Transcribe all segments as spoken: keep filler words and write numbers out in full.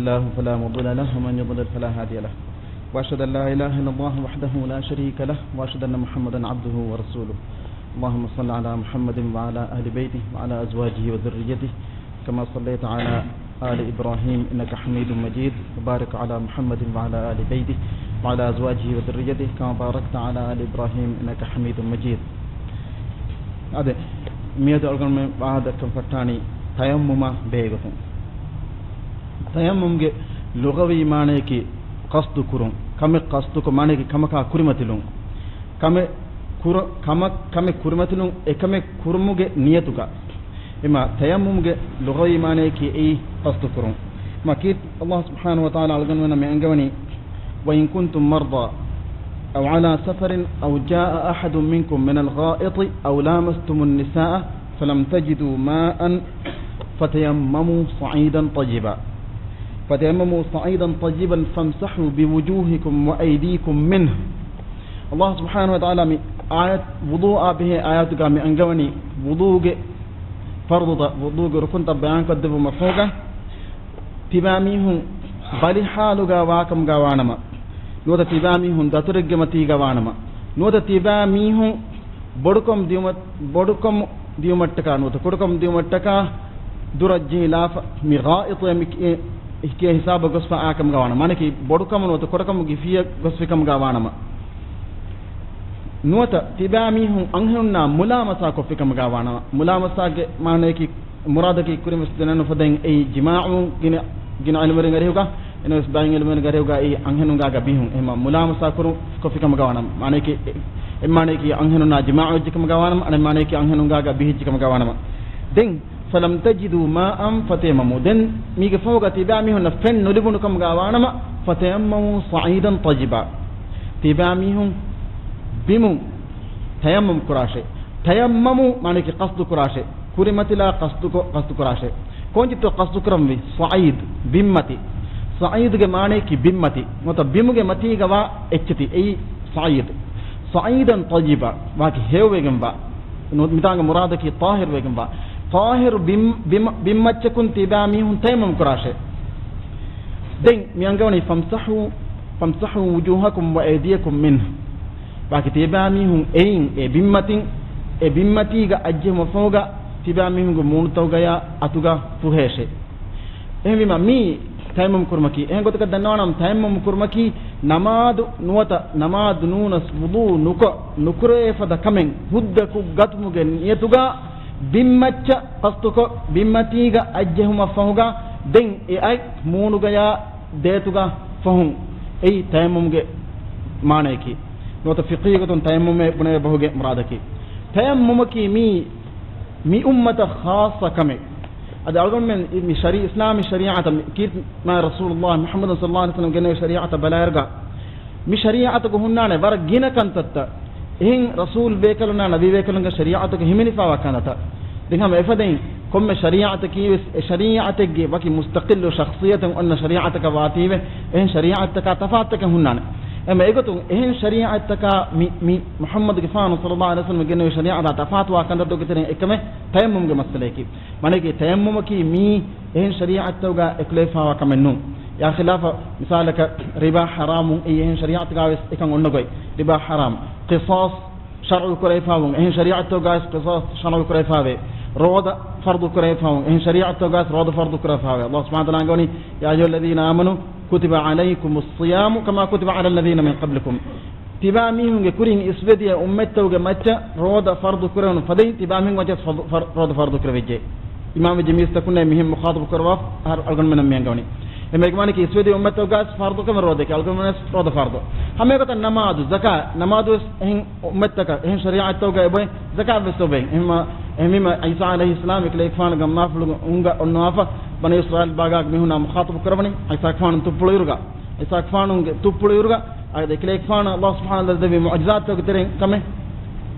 الله فلا مضل له، ومن يضلل فلا هادي له. وأشهد أن لا إله إلا الله وحده لا شريك له، وأشهد أن محمدا عبده ورسوله. اللهم صل على محمد وعلى أهل بيته وعلى أزواجه وذريته، كما صليت على آل إبراهيم إنك حميد مجيد، وبارك على محمد وعلى آل بيته وعلى أزواجه وذريته، كما باركت على آل إبراهيم إنك حميد مجيد. އާދެ، މިއަދު އަޅުގަނޑުމެން ވާހަކަދައްކަން ފައްޓާނީ ތަޔައްމުމާ ބެހޭގޮތުން. ތަޔައްމުމްގެ ލުޣަވީ މާނަޔަކީ ޤަޞްދު ކުރުން. ކަމެއް ޤަޞްދުކޮށް، މާނަޔަކީ ކަމަކާ ކުރިމަތިލުން. ކަމެއް ކުރ-، ކަމަށް، ކަމެއް ކުރިމަތިލުން، އެކަމެއް ކުރުމުގެ ނިޔަތުގަ. އެމާ ތަޔައްމުމްގެ ލުޣަވީ މާނަޔަކީ އެއީ ޤަޞްދު ކުރުން. މާ ކީ ﷲ ސުބްޙާނަހޫ ވަތަޢާލާ އަޅުގަނޑުމެންނަށް މި އަންގަވަނީ، وإن كنتم مرضى أو على سفر أو جاء أحد منكم من الغائط أو لامستم النساء فلم تجدوا ماء فتيمموا صعيدا طيبا، فتيمموا صعيدا طيبا فامسحوا بوجوهكم وأيديكم منه. ﷲ ސުބްޙާނަހޫ ވަތަޢާލާ މި އާޔަތް، ވުޟޫއާ ބެހޭ އާޔަތުގަ މި އަންގަވަނީ، ވުޟޫގެ ފަރުޟުތައް، ވުޟޫގެ ރުކުންތައް ބަޔާންކޮށްދެއްވުމަށް ފަހުގަ، ތިބާމީހުން ބަލި ޙާލުގަ ވާކަމުގަ ވާނަމަ، ނުވަތަ ތިބާމީހުން ދަތުރެއްގެ މަތީގަ ވާނަމަ، ނުވަތަ ތިބާމީހުން ބޮޑުކަމު ދިޔުމަ-، ބޮޑުކަމު ދިޔުމަށްޓަކާ، ނުވަތަ ކުޑަކަމު ދިޔުމަށްޓަކާ ދުރަށް ޖެހިލާފަ، މި ޣާއިޠު މި ކި-، ކިޔޭ ހިސާބަށް ގޮސްފަ އާކަމުގަ ވާނަމަ، މާނައަކީ ބޮޑުކަމު ނުވަތަ ކުޑަކަމުގެ ފިޔަ ގޮސްފިކަމުގަ ވާނަމަ، ނުވަތަ ތިބާމީހުން އަންހެނުންނާ މުލާމަސާ ކޮށްފިކަމުގަ ވާނަމަ، މުލާމަސާގެ މާނަޔަކީ މުރާދަކީ ކުރިން ވެސް ދެނެއް ނުފަދައިން އެއީ ޖިމާޢު ގިނަ، ގިނަ ޢިލްމުވެރިން އަރިހުގަ، އެނަވެސް ބައެއް ޢިލްމުވެރިން އަރިހުގަ އެއީ އަންހެނުންގާގަ ބިހުން. އެހެމަ މުލާމަސާ ކުރު، ކޮށްފިކަމުގަ ވާނަމަ. މާނައަކީ، އެ، އެއް މާނައަކީ އަންހެނުންނާ ޖިމާޢު ވެއްޖެކަމުގަ ވާނަމަ، އަނެއް މާނައަކީ އަންހެނުންގާގަ ބިހިއްޖެކަމުގަ ވާނަމަ. ދެން، فلم تجدوا ماء فتيمموا. ދެން މީގެ ފަހުގަ ތިބާމީހުންނަށް ފެން ނުލިބުނު ކަމުގަ ވާނަމަ، فتيمموا صعيدا طيبا. ތިބާމީހުން ބިމުން ތަޔައްމަމް ކުރާށޭ. ތަޔައްމަމު މާނައަކީ ޤަޞްދު ކުރާށޭ. ކުރިމަތިލާ ޤަޞްދުކޮ-، ޤަޞްދު ކުރާށޭ. ކޯންޗިއްތޯ ޤަޞްދު ކުރަންވީ؟ ޞަޢީދު، ބިންމަތި. ޞަޢީދުގެ މާނައަކީ ބިންމަތި. ނުވަތަ ބިމުގެ މަތީގަ ވާ އެއްޗިތި. އެއީ ޞަޢީދު. صعيدا طيبا، ވާކި ހެޔޮވެގެންވާ. ނު-، މިތާނގެ މުރާދަކީ ޠާހިރުވެގެންވާ. ޠާހިރު ބިން-، ބިމަ-، ބިންމައްޗަކުން ތިބާމީހުން ތަޔައްމަމް ކުރާށޭ. ދެން މި އަންގަވަނީ، فامسحوا، فامسحوا وجوهكم وأيديكم منه. ވާކި ތިބާމީހުން އެއިން އެ ބިންމަތިން، އެ ބިންމަތީގަ އައްޖެހުމަށް ފަހުގަ ތިބާމީހުންގެ މޫނުތަކުގަޔާ އަތުގަ ފުހޭށޭ. އެހެންވީމަ މީ ތަޔައްމަމް ކުރުމަކީ، އެހެން ގޮތަކަށް ދަންނަވާނަމަ، ތަޔައްމަމް ކުރުމަކީ ނަމާދު ނުވަތަ ނަމާދު ނޫނަސް ވުޟޫ ނުކޮށް، ނުކުރެވޭ ފަދަ ކަމެއް ހުއްދަކު ގަތުމުގެ ނިޔަތުގަ ބިންމައްޗަށް ޤަޞްދުކޮށް، ބިންމަތީގަ އައްޖެހުމަށް ފަހުގަ ދެން އެ އަތް މޫނުގަޔާ ދޭތުގަ ފަހުން، އެއީ ތަޔައްމަމްގެ މާނައަކީ. ނުވަތަ ފިޤްހީ ގޮތުން ތަޔައްމަމޭ ބުނެވޭ ބަހުގެ މުރާދަކީ. ތަޔައްމަމަކީ މީ، މި އުއްމަތަށް ޚާއްޞަ ކަމެއް. އަދި އަޅުގަނޑުމެން މި ޝަރީ-، އިސްލާމީ ޝަރީޢަތަށް މި ކީރިތި މާތް ރަސޫލުﷲ މުޙައްމަދު ޞައްލަﷲ ޢަލައިހި ވަސައްލަމަ ގެނެވި ޝަރީޢަތަށް ބަލާއިރުގަ، މި ޝަރީޢަތުގަ ހުންނާނެ ވަރަށް ގިނަ ކަންތައްތައް. އެހެން ރަސޫލް ބޭކަލުންނާ ނަބީ ބޭކަލުންގެ ޝަރީޢަތުގަ ހިމެނިފާވާ ކަންތައްތައް. ދެން ހަމަ އެފަދައިން ކޮންމެ ޝަރީޢަތަކީ ވެސް އެ ޝަރީޢަތެއްގެ ވަކި މުސްތަޤިއްލު ޝަޚްޞިއްޔަތެއް އޮންނަ ޝަރީޢަތަކަށް ވާތީވެ، އެހެން ޝަރީޢަތްތަކާ ތަފާތުތަކެއް ހުންނާނެ. އެހެން އެގޮތުން އެހެން ޝަރީޢަތްތަކާ މި، މި މުޙައްމަދުގެފާނު ޞައްލަﷲ ޢަލައިހި ވަސައްލަމަ ގެނެވި ޝަރީޢަތާ ތަފާތުވާ ކަންތައްތަކުގެ ތެރެއިން އެއްކަމެއް ތަޔައްމަމްގެ މައްސަލަޔަކީ. މާނައަކީ ތަޔައްމަމަކީ މީ އެހެން ޝަރީޢަތްތަކުގަ އެކުލެވިފާވާ ކަމެއް ނޫން. ޔާ ޚިލާފަށް މިސާލަކަށް ރިބާ ޙަރާމު އެއީ އެހެން ޝަރީޢަތުގަ ވެސް އެކަން އޮންނަ ގޮތް. ރިބާ ޙަރާމް. ޤިޞާޞް ޝަރުޢު ކުރެވިފާވުން އެހެން ޝަރީޢަތްތަކުގަ ވެސް ޤިޞާޞް ޝަރުޢު ކުރެވިފާވޭ. ރޯދަ ފަރުޟު ކުރެވިފާވުން އެހެން ޝަރީޢަތްތަކުގަ ވެސް ރޯދަ ފަރުޟު ކުރެވިފާވޭ. ﷲ ސުބްޙާނަހޫ ވަތަޢާލާ އަންގަވަނީ، يا أيها الذين آمنوا كتب عليكم الصيام كما كتب على الذين من قبلكم. ތިބާ މީހުންގެ ކުރިން އިސްވެދިޔަ އުއްމަތްތަކުގެ މައްޗަށް ރޯދަ ފަރުޟު ކުރެވުނު ފަދައިން، ތިބާ މީހުންގެ މައްޗަށް ފަރު-، ފަރު-، ރޯދަ ފަރުޟު ކުރެވިއްޖެ. އިމާމް ވެއްޖެ މީސްތަކުންނޭ މިހެން މުޚާޠަބު ކުރައްވާ، އަހަރު އަޅުގަނޑުމެންނަށް މި އަންގަވަނީ. އެމަ އެގެ މާނައަކީ އިސްވެދިޔަ އުއްމަތްތަކުގަސް ފަރުޟު ކަމެއް ރޯދައެކޭ، އަޅުގަނޑުމެންނަސް ރޯދަ ފަރުޟު. ހަމަ އެގޮތަށް ނަމާދު، ޒަކާ، ނަމާދު ވެސް އެހެން އުއްމަތްތަކަށް، އެހެން ޝަރީޢަތްތަކުގަ އެބައި ޒަކާތް ވެސް އޮވޭ. އެހެންމަ-، އެހެންވީމަ ޢީސާ ޢަލައިހިއްސަލާމް އެކަލޭގެފާނުގެ އަނބާފުޅުގެ އުނގަ އޮންނަވާފަ، ބަނީ އިސްރާއީލް ބާގާގެ މީހުންނާ މުޚާޠަބު ކުރަވަނީ، ޢީސާގެފާނު ތުއްޕުޅުއިރުގަ، ޢީސާގެފާނުގެ ތުއްޕުޅުއިރުގަ، އަދި އެކަލޭގެފާނު ﷲ ސުބްޙާނަހޫ ވަތަޢާލާ ދެއްވި މުޢުޖިޒާތްތަކުގެ ތެރެއިން ކަމެއް،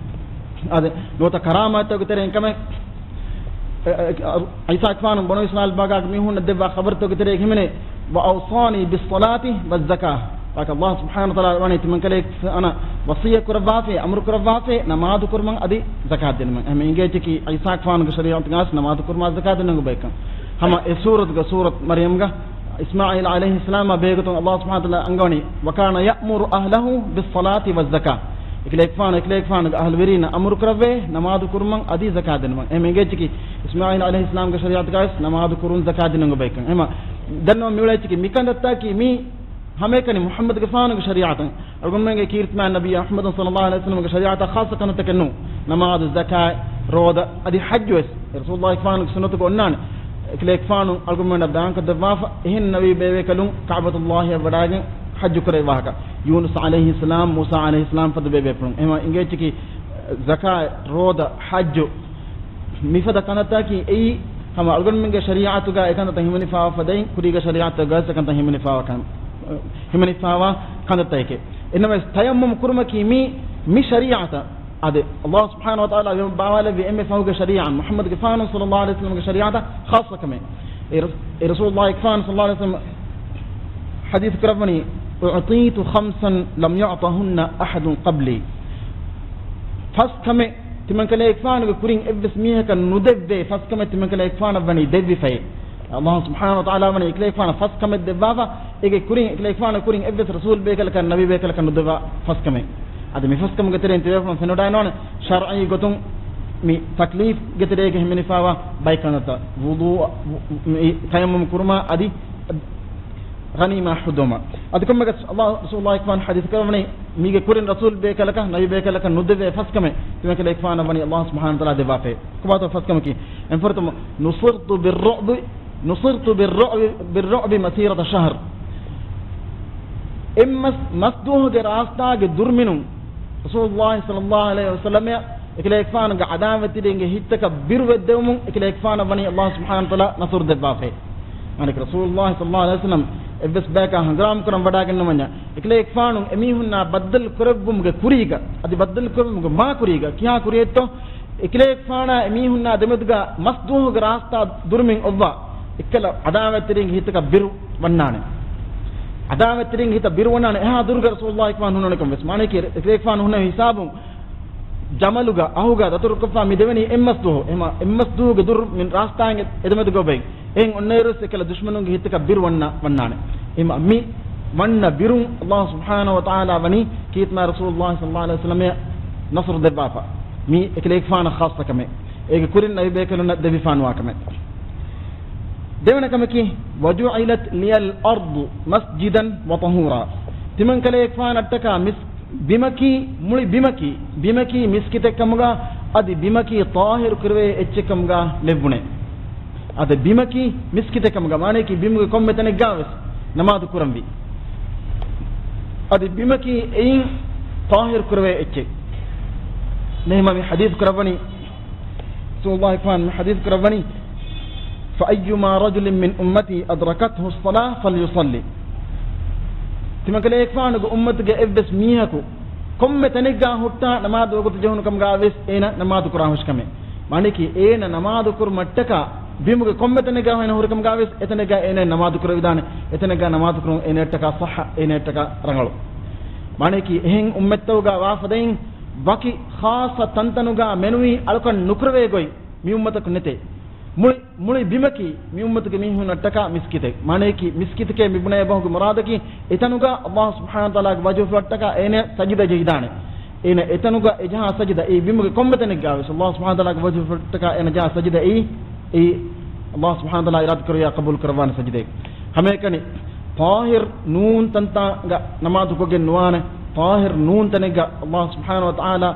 އަދި ނުވަތަ ކަރާމާތްތަކުގެ ތެރެއިން ކަމެއް، އެ، އެ، އެ، ޢީސާގެފާނު ބަނޫ އިސްރާއީލް ބާގާގެ މީހުންނަށް ދެއްވާ ޚަބަރުތަކުގެ ތެރެއިން ހިމެނޭ، وأوصاني بالصلاة والزكاة. ވާކަށް ﷲ ސުބްޙާނަހޫ ވަތަޢާލާ ވަނީ ތިމަންކަލޭގެފާނަށް ވަޞިއްޔަތް ކުރައްވާފައި، އަމުރު ކުރައްވާފައި، ނަމާދު ކުރުމަށް އަދި ޒަކާތް ދިނުމަށް. އެހެން އިނގޭތަކީ ޢީސާގެފާނުގެ ޝަރީޢަތުގަސް ނަމާދު ކުރުމާ ޒަކާތް ދިނުމުގެ ބައެއްކަން. ހަމަ އެ ސޫރަތުގަ ސޫރަތު މަރްޔަމްގަ އިސްމާޢީލް ޢަލައިހިއްސަލާމާ ބެހޭގޮތުން ﷲ ސުބްޙާނަހޫ ވަތަޢާލާ އަންގަވަނީ، "وكان يأمر أهله بالصلاة والزكاة." އެކަލޭގެފާނު، އެކަލޭގެފާނުގެ އަހުލުވެރީންނަށް އަމުރު ކުރައްވައޭ ނަމާދު ކުރުމަށް އަދި ޒަކާތް ދިނުމަށް. އެހެން އެނގޭ އެއްޗަކީ އިސްމާޢީލް ޢަލައިހިއްސަލާމްގެ ޝަރީޢަތުގައިވެސް ނަމާދު ކުރުން ޒަކާތް ދިނުން އެބައިކަން. އެހެންވީމަ ދެން މިއުޅޭ އެއްޗަކީ މިކަންތައްތަކީ މީ ހަމައެކަނި މުޙައްމަދުގެފާނުގެ ޝަރީޢަތަށް. އަޅުގަނޑުމެންގެ ކީރިތި ނަބީ މުޙައްމަދު ޞައްލައްލާހު ޢަލައިހި ވަސައްލަމްގެ ޝަރީޢަތަށް ޚާއްޞަ ކަންތައްތަކެއް ނޫން. ނަމާދު، ޒަކާތް، ރޯދަ އަދި ޙައްޖުވެސް އެ ރަސޫލުﷲގެފާނުގެ ސުންނަތުގަ އޮންނާނެ. އެކަލޭގެފާނު އަޅުގަނޑުމެންނަށް ބަޔާންކޮށްދެއްވާފަ، އެހެން ނަބީ ބޭބޭކަލުން ކަޢުބަތުﷲއަށް ވަޑައިގެން ޙައްޖު ކުރެއްވި ވާހަކަ. ޔޫނުސް ޢަލައިހިއްސަލާމް، މޫސާ ޢަލައިހިއްސަލާމް ފަދަ ބޭބޭފުޅުން. އެހެންވީމަ އެނގޭ އެއްޗަކީ ޒަކާތް، ރޯދަ، ޙައްޖު މިފަދަ ކަންތައްތަކީ އެއީ ހަމަ އަޅުގަނޑުމެންގެ ޝަރީޢަތުގަ އެކަންތައްތައް ހިމެނިފައިވާ ފަދައިން، ކުރީގެ ޝަރީޢަތުގަ އެކަންތައް ހިމެނިފައިވާ ކަން، ހިމެނިފައިވާ ކަންތައްތަކެއް. އެހެންނަމަވެސް ތަޔައްމުމް ކުރުމަކީ މީ، މި ޝަރީޢަތަށް އާދެ، ﷲ ސުބްޙާނަހޫ ވަތަޢާލާ ވެ ބާވާލެއްވި އެންމެ ފަހުގެ ޝަރީޢަތް، މުޙައްމަދުގެފާނު ޞައްލައްލާހު ޢަލައިހި ވަސައްލަމްގެ ޝަރީޢަތަށް ޚާއްޞަ ކަމެއް. އެ ރަސް-، އެ ރަސޫލުﷲގެފާނު ޞައްލައްލާހު ޢަލައިހި ވަސައްލަމް ޙަދީޘް ކުރައްވަނީ، "أعطيت خمسا لم يعطهن أحد قبلي." ފަސް ކަމެއް ތިމަންކަލޭގެފާނުގެ ކުރިން އެއްވެސް މީހަކަށް ނުދެއްވޭ ފަސް ކަމެއް ތިމަންކަލޭގެފާނަށް ވަނީ ދެއްވިފައި. ﷲ ސުބްޙާނަހޫ ވަތަޢާލާ ވަނީ އެކަލޭގެފާނަށް ފަސް ކަމެއް ދެއްވާފަ، އޭގެ ކުރިން އެކަލޭގެފާނުގެ ކުރިން އެއްވެސް ރަސޫލް ބޭކަލަކަށް، ނަބީ ބޭކަލަކަށް ނުދެއްވާ ފަސް ކަމެއް. އަދި މި ފަސް ކަމުގެ ތެރެއިން ތިބޭފުޅުން ފެނިވަޑައިގަންނަވާނެ، ޝަރްޢީ ގޮތުން މި ތަކްލީފްގެ ތެރޭގަ ހިމެނިފައިވާ ބައެއް ކަންތައް، ވުޟޫ، މި ތަޔައްމުމް ކުރުމާ އަދި ޣަނީމާ ހުއްދަވުމަށް. އަދި ކޮންމެއަކަސް ﷲ، ރަސޫލުﷲގެފާނު ޙަދީޘް ކުރައްވަނީ، މީގެ ކުރިން ރަސޫލް ބޭކަލަކަށް، ނަބީ ބޭކަލަކަށް ނުދެވޭ ފަސް ކަމެއް ތިމަންކަލޭގެފާނަށް ވަނީ ﷲ ސުބްޙާނަހޫ ވަތަޢާލާ ދެއްވާފައި. ކޮބާތޯ ފަސް ކަމަކީ؟ އެންފުރަތަމަ، "نصرت بالرعب، نصرت بالرعب، بالرعب مسيرة شهر." އެއްމަސް މަސްދުވަހުގެ ރާސްތާގެ ދުރުމިނުން ރަސޫލުﷲ ޞައްލައްލާހު ޢަލައިހި ވަސައްލަމަށް އެކަލޭގެފާނުގެ ޢަދާވަތްތެރިންގެ ހިތްތަކަށް ބިރުވެއްދެވުމުން އެކަލޭގެފާނަށް ވަނީ ﷲ ސުބްޙާނަހޫ ވަތަޢާލާ ނަޞްރު ދެއްވާފައި. މާނައަކީ ރަސޫލުﷲ ޞައްލައްލާހު ޢަލައިހި ވަސައްލަމް އެއްވެސް ބަޔަކާ ހަނގުރާމަ ކުރަން ވަޑައިގަންނަވަންޏާ، އެކަލޭގެފާނު އެމީހުންނާ ބައްދަލު ކުރެއްވުމުގެ ކުރީގަ، އަދި ބައްދަލު ކުރެއްވުމުގެ މާ ކުރީގަ ކިހާ ކުރިއެއްތޯ؟ އެކަލޭގެފާނާ އެމީހުންނާ ދެމެދުގަ މަސްދުވަހުގެ ރާސްތާ ދުރުމިން އޮއްވާ އެއްކަލަ ޢަދާވަތްތެރިންގެ ހިތަކަށް ބިރު ވަންނާނެ. ޢަދާވަތްތެރިންގެ ހިތަށް ބިރު ވަންނާނެ. އެހާ ދުރުގަ ރަސޫލުﷲ އެކަމަށް ނޫން ކަމަށްވެސް. މާނައަކީ އެކަލޭގެފާނު ހުންނެވި ހިސާބުން ޖަމަލުގަ، އަހުގަ ދަތުރުކޮށްފަ މި ދެވެނީ އެއްމަސްދުވަހު. އެހެންވީމަ އެއްމަސްދުވަހުގެ ދުރު މި ރާސްތާއިން އެ-، އެދެމެދުގަ އޮބެ. އެހެން އޮންނައިރުވެސް އެކަލަ ދުޝްމަނުންގެ ހިތަކަށް ބިރު ވަންނަ، ވަންނާނެ. އެހެންވީމަ މި ވަންނަ ބިރުން ﷲ ސުބްޙާނަހޫ ވަތަޢާލާ ވަނީ ކީރިތި ނަބީ ރަސޫލުﷲ ޞައްލައްލާހު ޢަލައިހި ވަސައްލަމަށް ނަޞްރު ދެއްވާފަ. މީ އެކަލޭގެފާނަށް ޚާއްޞަ ކަމެއް. އޭގެ ކުރިން ނަބީ ބޭކަލުންނަށް ދެއްވިފާނުވާ ކަމެއް. ދެވަނަ ކަމަކީ، "وجعلت لي الأرض مسجدا وطهورا." ތިމަންކަލޭގެފާނަށްޓަކާ މިސް-، ބިމަކީ، މުޅި ބިމަކީ، ބިމަކީ މިސްކިތެއްކަމުގަ، އަދި ބިމަކީ ޠާހިރު ކުރެވޭ އެއްޗެއްކަމުގަ ލެއްވުނޭ. އަދި ބިމަކީ މިސްކިތެއްކަމުގަ، މާނައަކީ ބިމުގެ ކޮންމެ ތަނެއްގަވެސް ނަމާދު ކުރަންވީ. އަދި ބިމަކީ އެއިން ޠާހިރު ކުރެވޭ އެއްޗެއް. އެހެންވީމަ މި ޙަދީޘް ކުރައްވަނީ، ރަސޫލުﷲ މި ޙަދީޘް ކުރައްވަނީ، "فأيما رجل من أمتي أدركته الصلاة فليصل." ތިމަންކަލޭގެފާނުގެ އުއްމަތުގެ އެއްވެސް މީހަކު ކޮންމެ ތަނެއްގަ ހުއްޓާ ނަމާދު ވަގުތު ޖެހުނު ކަމުގަވެސް އޭނަ ނަމާދު ކުރާ ހުށިކަމެއް. މާނައަކީ އޭނަ ނަމާދު ކުރުމަށްޓަކާ ބިމުގެ ކޮންމެ ތަނެއްގަ އޭނަ ހުރިކަމުގަވެސް އެތަނެއްގަ އޭނަ ނަމާދު ކުރެވިދާނެ. އެތަނެއްގަ ނަމާދު ކުރުން އޭނައަށްޓަކާ ޞައްޙަ، އޭނައަށްޓަކާ ރަނގަޅު. މާނައަކީ އެހެން އުއްމަތްތަކުގަ ވާފަދައިން ވަކި ޚާއްޞަ ތަންތަނުގަ މެނުވީ އަޅުކަން ނުކުރެވޭ ގޮތް މި އުއްމަތަކު ނެތޭ. މުޅި، މުޅި ބިމަކީ މި އުއްމަތުގެ މީހުންނަށްޓަކާ މިސްކިތެއް. މާނައަކީ މިސްކިތަކޭ މި ބުނެވޭ ބަހުގެ މުރާދަކީ އެތަނުގަ ﷲ ސުބްޙާނަހޫ ވަތަޢާލާގެ ވަޖްހުފުޅަށްޓަކާ އޭނަ ސަޖިދަ ޖެހިދާނެ. އޭނަ އެތަނުގަ އެ ޖަހާ ސަޖިދަ، އެ ބިމުގެ ކޮންމެ ތަނެއްގަވެސް ﷲ ސުބްޙާނަހޫ ވަތަޢާލާގެ ވަޖްހުފުޅަށްޓަކާ އޭނަ ޖަހާ ސަޖިދަ އެއީ، އެއީ ﷲ ސުބްޙާނަހޫ ވަތަޢާލާ އިރާދަކުރެއްވިއްޔާ ޤަބޫލު ކުރައްވާނެ ސަޖިދައެއް. ހަމައެކަނި ޠާހިރު ނޫން ތަންތާގަ ނަމާދު ކޮށްގެން ނުވާނެ. ޠާހިރު ނޫން ތަނެއްގަ ﷲ ސުބްޙާނަހޫ ވަތަޢާލާ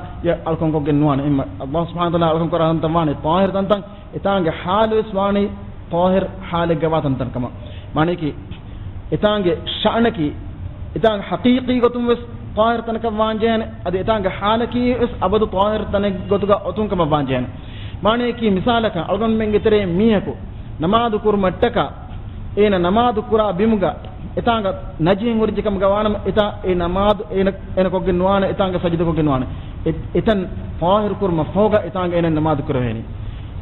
އަޅުކަން ކޮށްގެން ނުވާނެ. އެހެންވީމަ ﷲ ސުބްޙާނަހޫ ވަތަޢާލާ އަޅުކަން ކުރާ ތަންތަން ވާނެ ޠާހިރު ތަންތަން. އެތާނގެ ޙާލުވެސް ވާނީ ޠާހިރު ޙާލެއްގަ ވާ ތަންތަން ކަމަށް. މާނައަކީ، އެތާނގެ ޝައުނަކީ، އެތާނގެ ޙަޤީޤީ ގޮތުން ވެސް ޠާހިރު ތަނަކަށް ވާންޖެހޭނެ، އަދި އެތާނގެ ޙާލަކީ ވެސް އަބަދު ޠާހިރު ތަނެއް ގޮތުގަ އޮތުން ކަމަށް ވާންޖެހޭނެ. މާނައަކީ، މިސާލަކަށް، އަޅުގަނޑުމެންގެ ތެރޭ މީހަކު ނަމާދު ކުރުމަށްޓަކާ، އޭނަ ނަމާދު ކުރާ ބިމުގަ އެތާނގަ ނަޖިހެއް ހުރިއްޖެ ކަމުގަ ވާނަމަ، އެތާ އެ ނަމާދު އޭނަ، އޭނަ ކޮށްގެން ނުވާނެ، އެތާނގަ ސަޖިދަ ކޮށްގެން ނުވާނެ. އެ، އެތަން ޠާހިރު ކުރުމަށް ފަހުގަ އެތާނގަ އޭނަ ނަމާދު ކުރެވޭނީ.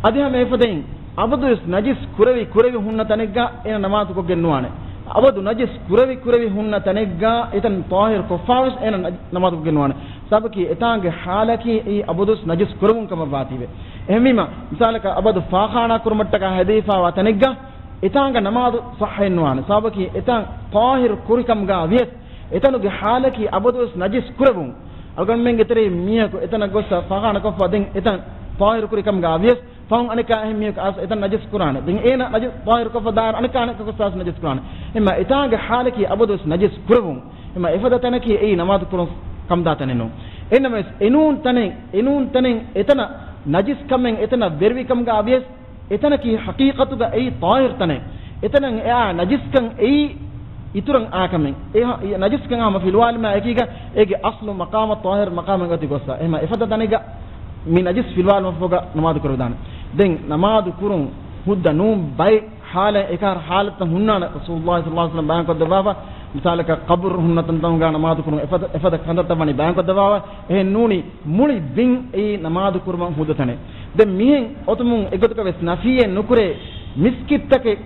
އަދި ހަމަ އެފަދައިން، އަބަދުވެސް ނަޖިސް ކުރެވި ކުރެވި ހުންނަ ތަނެއްގަ އޭނަ ނަމާދު ކޮށްގެން ނުވާނެ. އަބަދު ނަޖިސް ކުރެވި ކުރެވި ހުންނަ ތަނެއްގަ އެތަން ޠާހިރު ކޮށްފަވެސް އޭނަ ނަ-، ނަމާދު ކޮށްގެން ނުވާނެ. ސަބަބަކީ އެތާނގެ ޙާލަކީ އެއީ އަބަދުވެސް ނަޖިސް ކުރެވުން ކަމަށް ވާތީވެ. އެހެންވީމަ، މިސާލަކަށް އަބަދު ފާޚާނާ ކުރުމަށްޓަކާ ހެދިފަވާ ތަނެއްގަ އެތާނގަ ނަމާދު ޞައްޙައެއްނުވާނެ. ސަބަބަކީ އެތާން ޠާހިރު ކުރިކަމުގަ ވިޔަސް، އެތަނުގެ ޙާލަކީ އަބަދުވެސް ނަޖިސް ކުރެވުން. އަޅުގަނޑުމެންގެ ތެރެއިން މީހަކު އެތަނަށް ގޮސް ފާޚާނާ ކޮށްފަ ދެން އެތަން ޠާހިރު ކުރިކަމުގަ ވިޔަސް، ފަހުން އަނެކާ އެހެން މީހަކު އައިސް އެތަން ނަޖިސް ކުރާނެ. ދެން އޭނަ ނަޖިސް ޠާހިރު ކޮށްފަ ދާއިރު އަނެކާ އަނެކަކު އައިސް ނަޖިސް ކުރާނެ. އެމަ އެތާނގެ ޙާލަކީ އަބަދުވެސް ނަޖިސް ކުރެވުން. އެމަ އެފަދަ ތަނަކީ އެއީ ނަމާދު ކުރުން ކަމުދާ ތަނެއް ނޫން. އެހެންނަމަވެސް އެނޫން ތަނެއް، އެނޫން ތަނެއް އެތަނަށް ނަޖިސް ކަމެއް އެތަނަށް ވެރިވި ކަމުގަ ވިޔަސް، އެތަނަކީ ޙަޤީޤަތުގަ އެއީ ޠާހިރު ތަނެއް. އެތަނަށް އެއާ ނަޖިސްކަން އެއީ އިތުރަށް އާ ކަމެއް. އެ ހަ-، އެ ނަޖިސްކަން ހަމަ ފިލުވާލުމާ އެކީގަ އޭގެ އަސްލު މަޤާމަށް ޠާހިރު މަޤާމަށް އޮތީ ގޮއްސަ. އެހެމަ އެފަދަ ތަނެއްގަ މި ނަޖިސް ފިލުވާލުމަށްފަހުގަ ނަމާދު ކުރެވިދާނެ. ދެން ނަމާދު ކުރުން ހުއްދަ ނޫން ބައެއް ޙާލަށް އެކަހަރަ ޙާލަތްތައް ހުންނާނެ. ރަސޫލުﷲ ޞައްލަﷲ ޢަލައިހި ވަސައްލަމަ ބަޔާންކޮށްދެއްވާފަ، މިސާލަކަށް ޤަބުރު ހުންނަ ތަންތަނުގަ ނަމާދު ކުރުން އެފަދަ، އެފަދަ ކަންތައްތައް ވަނީ ބަޔާންކޮށްދެއްވާފަ. އެހެން ނޫނީ މުޅި ބިން އެއީ ނަމާދު ކުރުމަށް ހުއްދަ ތަނެއް. ދެން މިހެން އޮތުމުން އެގޮތަކަށް ވެސް ނަފީއެއް ނުކުރޭ މިސްކިތްތަކެއް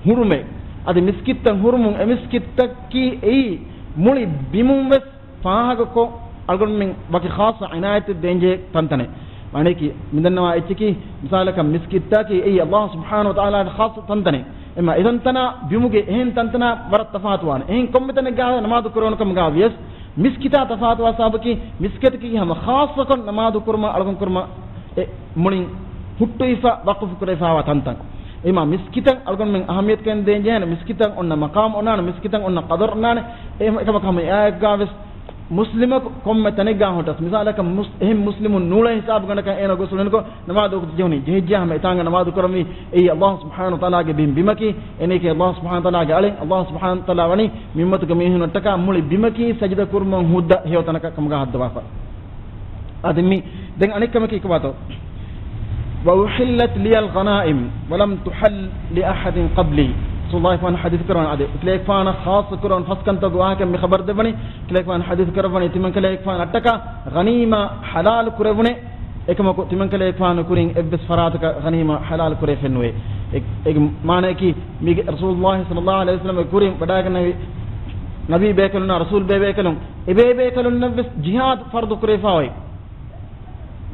ހުރުމެއް. އަދި މިސްކިތްތައް ހުރުމުން އެ މިސްކިތްތަކީ އެއީ މުޅި ބިމުން ވެސް ފާހަގަކޮށް، އަޅުގަނޑުމެން ވަކި ޚާއްޞަ ޢިނާޔަތެއް ދޭންޖެހޭ ތަންތަނެއް. މާނަޔަކީ، މިދަންނަވާ އެއްޗަކީ، މިސާލަކަށް މިސްކިތްތަކީ އެއީ ﷲ ސުބްޙާނަހޫ ވަތަޢާލާގެ ޚާއްޞަ ތަންތަނެއް. އެމަ އެތަންތަނާ ބިމުގެ އެހެން ތަންތަނާ ވަރަށް ތަފާތުވާނެ. އެހެން ކޮންމެ ތަނެއްގަ ނަމާދު ކުރެވުނު ކަމުގަ ވިޔަސް، މިސްކިތާ ތަފާތުވާ ސަބަބަކީ، މިސްކިތަކީ ހަމަ ޚާއްޞަކޮށް ނަމާދު ކުރުމަށް އަޅުގަނޑު ކުރުމަށް އެ މުޅިން ހުއްޓުވިފަ ވަޤުފު ކުރެވިފައިވާ ތަންތަން. އެމަ މިސްކިތަށް އަޅުގަނޑުމެން އަހައްމިޔަތު ކަން ދޭންޖެހޭނެ. މިސްކިތަށް އޮންނަ މަޤާމު އޮންނާނެ، މިސްކިތަށް އޮންނަ ޤަދަރު އޮންނާނެ. އެ އެކަމަކު ހަމަ އެއާއެއްގަ ވެސް މުސްލިމަކު ކޮންމެ ތަނެއްގަ ހުއްޓަސް، މިސާލަކަށް މުސް-، އެހެން މުސްލިމުން ނޫޅޭ ހިސާބުގަނޑަކަށް އޭނަ ގޮސް އުޅެނިކޮށް، ނަމާދު ވަޤުތު ޖެހުނީ. ޖެހިއްޖެ ހަމަ އެތާނގަ ނަމާދު ކުރަންވީ. އެއީ ﷲ ސުބްޙާނަހޫ ވަތަޢާލާގެ ބިން ބިމަކީ، އެނީކީ ﷲ ސުބްޙާނަހޫ ވަތަޢާލާގެ އަޅެއް. ﷲ ސުބްޙާނަހޫ ވަތަޢާލާ ވަނީ މި އުއްމަތުގެ މީހުންނަށްޓަކާ މުޅި ބިމަކީ ސަޖިދަ ކުރުމަށް ހުއްދަ ހެޔޮ ތަނަކަށް ކަމުގަ ހައްދަވާފަ. އަދި މި ދެން އަނެއްކަމަކީ ކޮބާތޯ؟ وأحلت لي الغنائم ولم تحل لأحد قبلي. ރަސޫލުﷲ ފާނަ ޙަދީޘް ކުރަވަން އަދި އެކަލޭގެފާނަށް ޚާއްޞަ ކުރަވަން ފަސް ކަންތަކުގެ ވާހަކަ މި ޚަބަރު ދެއްވަނީ. އެކަލޭގެފާނަ ޙަދީޘް ކުރައްވަނީ ތިމަން ކަލޭގެފާނަށްޓަކާ ޣަނީމާ ޙަލާލު ކުރެވުނެ. އެކަމަކު ތިމަންކަލޭގެފާނު ކުރިން އެއްވެސް ފަރާތަކަށް ޣަނީމާ ޙަލާލު ކުރެވިފައެއްނުވޭ. އެ-، އޭގެ މާނައަކީ، މީގެ ރަސޫލުﷲ ޞައްލަﷲ ޢަލައިހި ވަސައްލަމަ ކުރިން ވަޑައިގަންނެވި ނަބީ ބޭކަލުންނާ ރަސޫލު ބޭބޭކަލުން، އެބޭބޭކަލުންނަށްވެސް ޖިހާދު ފަރުޟު ކުރެވިފައި އޮތް.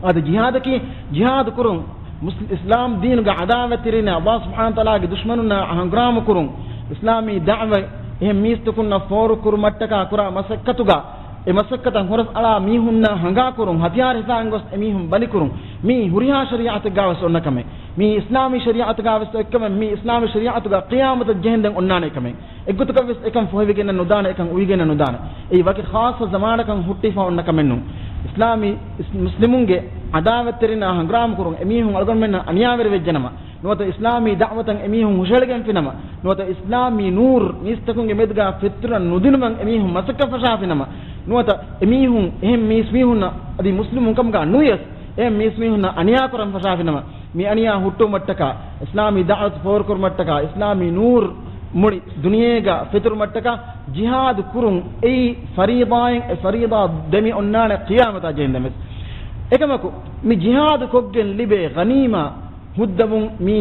އަދި ޖިހާދަކީ، ޖިހާދު ކުރުން މުސްލި-، އިސްލާމް ދީނުގެ ޢަދާވަތްތެރިންނާ، ﷲ ސުބްޙާނަހޫ ވަތަޢާލާގެ ދުޝްމަނުންނާ ހަނގުރާމަ ކުރުން، އިސްލާމީ ދަޢުވަތް އެހެން މީސްތަކުންނަށް ފޯރު ކުރުމަށްޓަކާ ކުރާ މަސައްކަތުގަ، އެ މަސައްކަތަށް ހުރަސް އަޅާ މީހުންނާ ހަނގާ ކުރުން، ހަތިޔާރު ހިފާން ގޮސް އެމީހުން ބަލިކުރުން، މީ ހުރިހާ ޝަރީޢަތެއްގަ ވެސް އޮންނަ ކަމެއް. މީ އިސްލާމީ ޝަރީޢަތުގަ ވެސް އޮތް ކަމެއް. މީ އިސްލާމީ ޝަރީޢަތުގަ ޤިޔާމަތަށް ޖެހެންދެން އޮންނާނެ ކަމެއް. އެއްގޮތަކަށް ވެސް އެކަން ފޮހެވިގެންނެއް ނުދާނެ، އެކަން އުވިގެންނެއް ނުދާނެ. އެއީ ވަކި ޚާއްޞަ ޒަމާނަކަށް ހުއްޓިފަ އޮންނަ ކަމެއް ނޫން. އިސްލާމީ އިސް-، މުސްލިމުންގެ ޢަދާވަތްތެރިންނާ ހަނގުރާމަ ކުރުން އެމީހުން އަޅުގަނޑުމެންނަށް އަނިޔާވެރި ވެއްޖެނަމަ، ނުވަތަ އިސްލާމީ ދަޢުވަތަށް އެމީހުން ހުށައެޅިގެންފިނަމަ، ނުވަތަ އިސްލާމީ ނޫރު މީސްތަކުންގެ މެދުގަ ފެތުރަން ނުދިނުމަށް އެމީހުން މަސައްކަތް ފަށާފިނަމަ، ނުވަތަ އެމީހުން އެހެން މީސްމީހުންނަށް އަދި މުސްލިމުން ކަމުގަ ނުވިޔަސް، އެހެން މީސްމީހުންނަށް އަނިޔާ ކުރަން ފަށާފިނަމަ، މި އަނިޔާ ހުއްޓުވުމަށްޓަކާ، އިސްލާމީ ދަޢުވަތު ފޯރުކުރުމަށްޓަކާ، އިސްލާމީ ނޫރު މުޅި ދުނިޔޭގަ ފެތުރުމަށްޓަކާ، ޖިހާދު ކުރުން އެއީ ފަރީޟާއެއް. އެ ފަރީޟާ ދެމި އޮންނާނެ ޤިޔާމަތާ ޖެހެންދެން ވެސް. އެކަމަކު، މި ޖިހާދު ކޮށްގެން ލިބޭ ޣަނީމާ ހުއްދަވުން މީ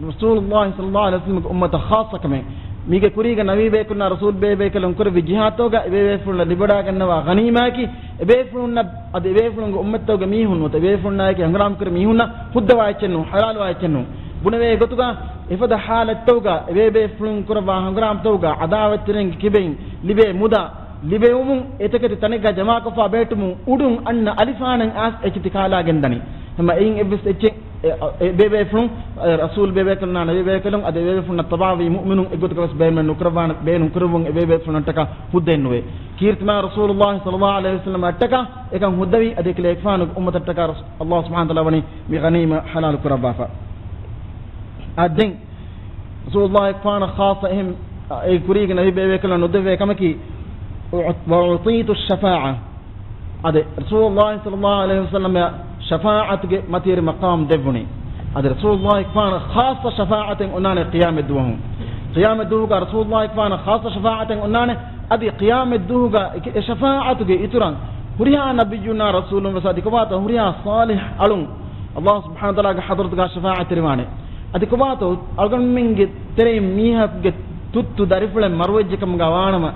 ރަސޫލުﷲ ޞައްލަﷲ ޢަލައިހި ވަސައްލަމަގެ އުއްމަތަށް ޚާއްޞަ ކަމެއް. މީގެ ކުރީގަ ނަބީ ބޭކަލުންނާ ރަސޫލު ބޭބޭކަލުން ކުރެއްވި ޖިހާދުގަ އެބޭބޭފުޅުންނަށް ލިބިވަޑައިގަންނަވާ ޣަނީމާއަކީ، އެބޭފުޅުންނަށް އަދި އެބޭފުޅުންގެ އުއްމަތްތަކުގެ މީހުން ނުވަތަ އެބޭފުޅުންނާއެކީ ހަނގުރާމަ ކުރި މީހުންނަށް ހުއްދަވާ އެއްޗެއް ނޫން، ޙަލާލުވާ އެއްޗެއް ނޫން. ބުނެވޭ ގޮތުގަ އެފަދަ ޙާލަތްތަކުގަ އެބޭބޭފުޅުން ކުރައްވާ ހަނގުރާމަތަކުގަ ޢަދާވަތްތެރިންގެ ކިބައިން ލިބޭ މުދާ ލިބެވުމުން އެތަކެތި ތަނެއްގަ ޖަމާކޮށްފަ ބެހެއްޓުމުން އުޑުން އަންނަ އަލިފާނަށް އައިސް އެކިތި ކާލާގެން ދަނީ. ހަމަ އެއިން އެއްވެސް އެއްޗެއް އެ، އެ، އެބޭބޭފުޅުން، އެ، ރަސޫލު ބޭބޭކަލުންނާ ނަބީ ބޭކަލުން އަދި އެބޭބޭފުޅުންނަށް ތަބާވީ މުއުމިނުން އެއްގޮތަކަށް ވެސް ބޭނުމެއް ނުކުރައްވާނެ، ބޭނުން ކުރެއްވުން އެބޭބޭފުޅުންނަށްޓަކާ ހުއްދައެއްނުވޭ. ކީރިތި މާތް ރަސޫލުﷲ ޞައްލަﷲ ޢަލައިހި ވަސައްލަމައަށްޓަކާ އެކަން ހުއްދަވީ އަދި އެކަލޭގެފާނުގެ އުއްމަތަށްޓަކާ ރަސް-، ﷲ ސުބްޙާނަހޫ ވަތަޢާލާ ވަނީ މި ޣަނީމާ ޙަލާލު ކުރައްވާފަ. އާ، ދެން ރަސޫލުﷲ އެކަލޭގެފާނަށް ޚާއްޞަ އެހެން، އާ، އެ ކުރީގެ ނަބީ ބޭބޭކަލުން ނުދެއްވޭ ކަމަކީ، وأعطيت الشفاعة. އަދި ރަސޫލުﷲ ޞައްލަﷲ ޢަލައިހި ވަސައްލަމައަށް ޝަފާޢަތުގެ މަތިވެރި މަޤާމް ދެއްވުނީ. އަދި ރަސޫލުﷲ އެކަލޭގެފާނަށް ޚާއްޞަ ޝަފާޢަތެއް އޮންނާނެ ޤިޔާމަތްދުވަހު. ޤިޔާމަތްދުވަހުގަ ރަސޫލުﷲ އެކަލޭގެފާނަށް ޚާއްޞަ ޝަފާޢަތެއް އޮންނާނެ. އަދި ޤިޔާމަތްދުވަހުގަ އެ، އެ ޝަފާޢަތުގެ އިތުރަށް ހުރިހާ ނަބިއްޔުންނާ ރަސޫލުން ވެސް އަދި ކޮބާތޯ ހުރިހާ ޞާލިޙް އަޅުން ﷲ ސުބްޙާނަހޫ ވަތަޢާލާގެ ޙަޟްރަތުގަ ޝަފާޢަތްތެރިވާނެ. އަދި ކޮބާތޯ އަޅުގަނޑުމެންގެ ތެރެއިން މީހަކުގެ ތުއްތު ދަރިފުޅެއް މަރުވެއްޖެ ކަމުގަ ވާނަމަ،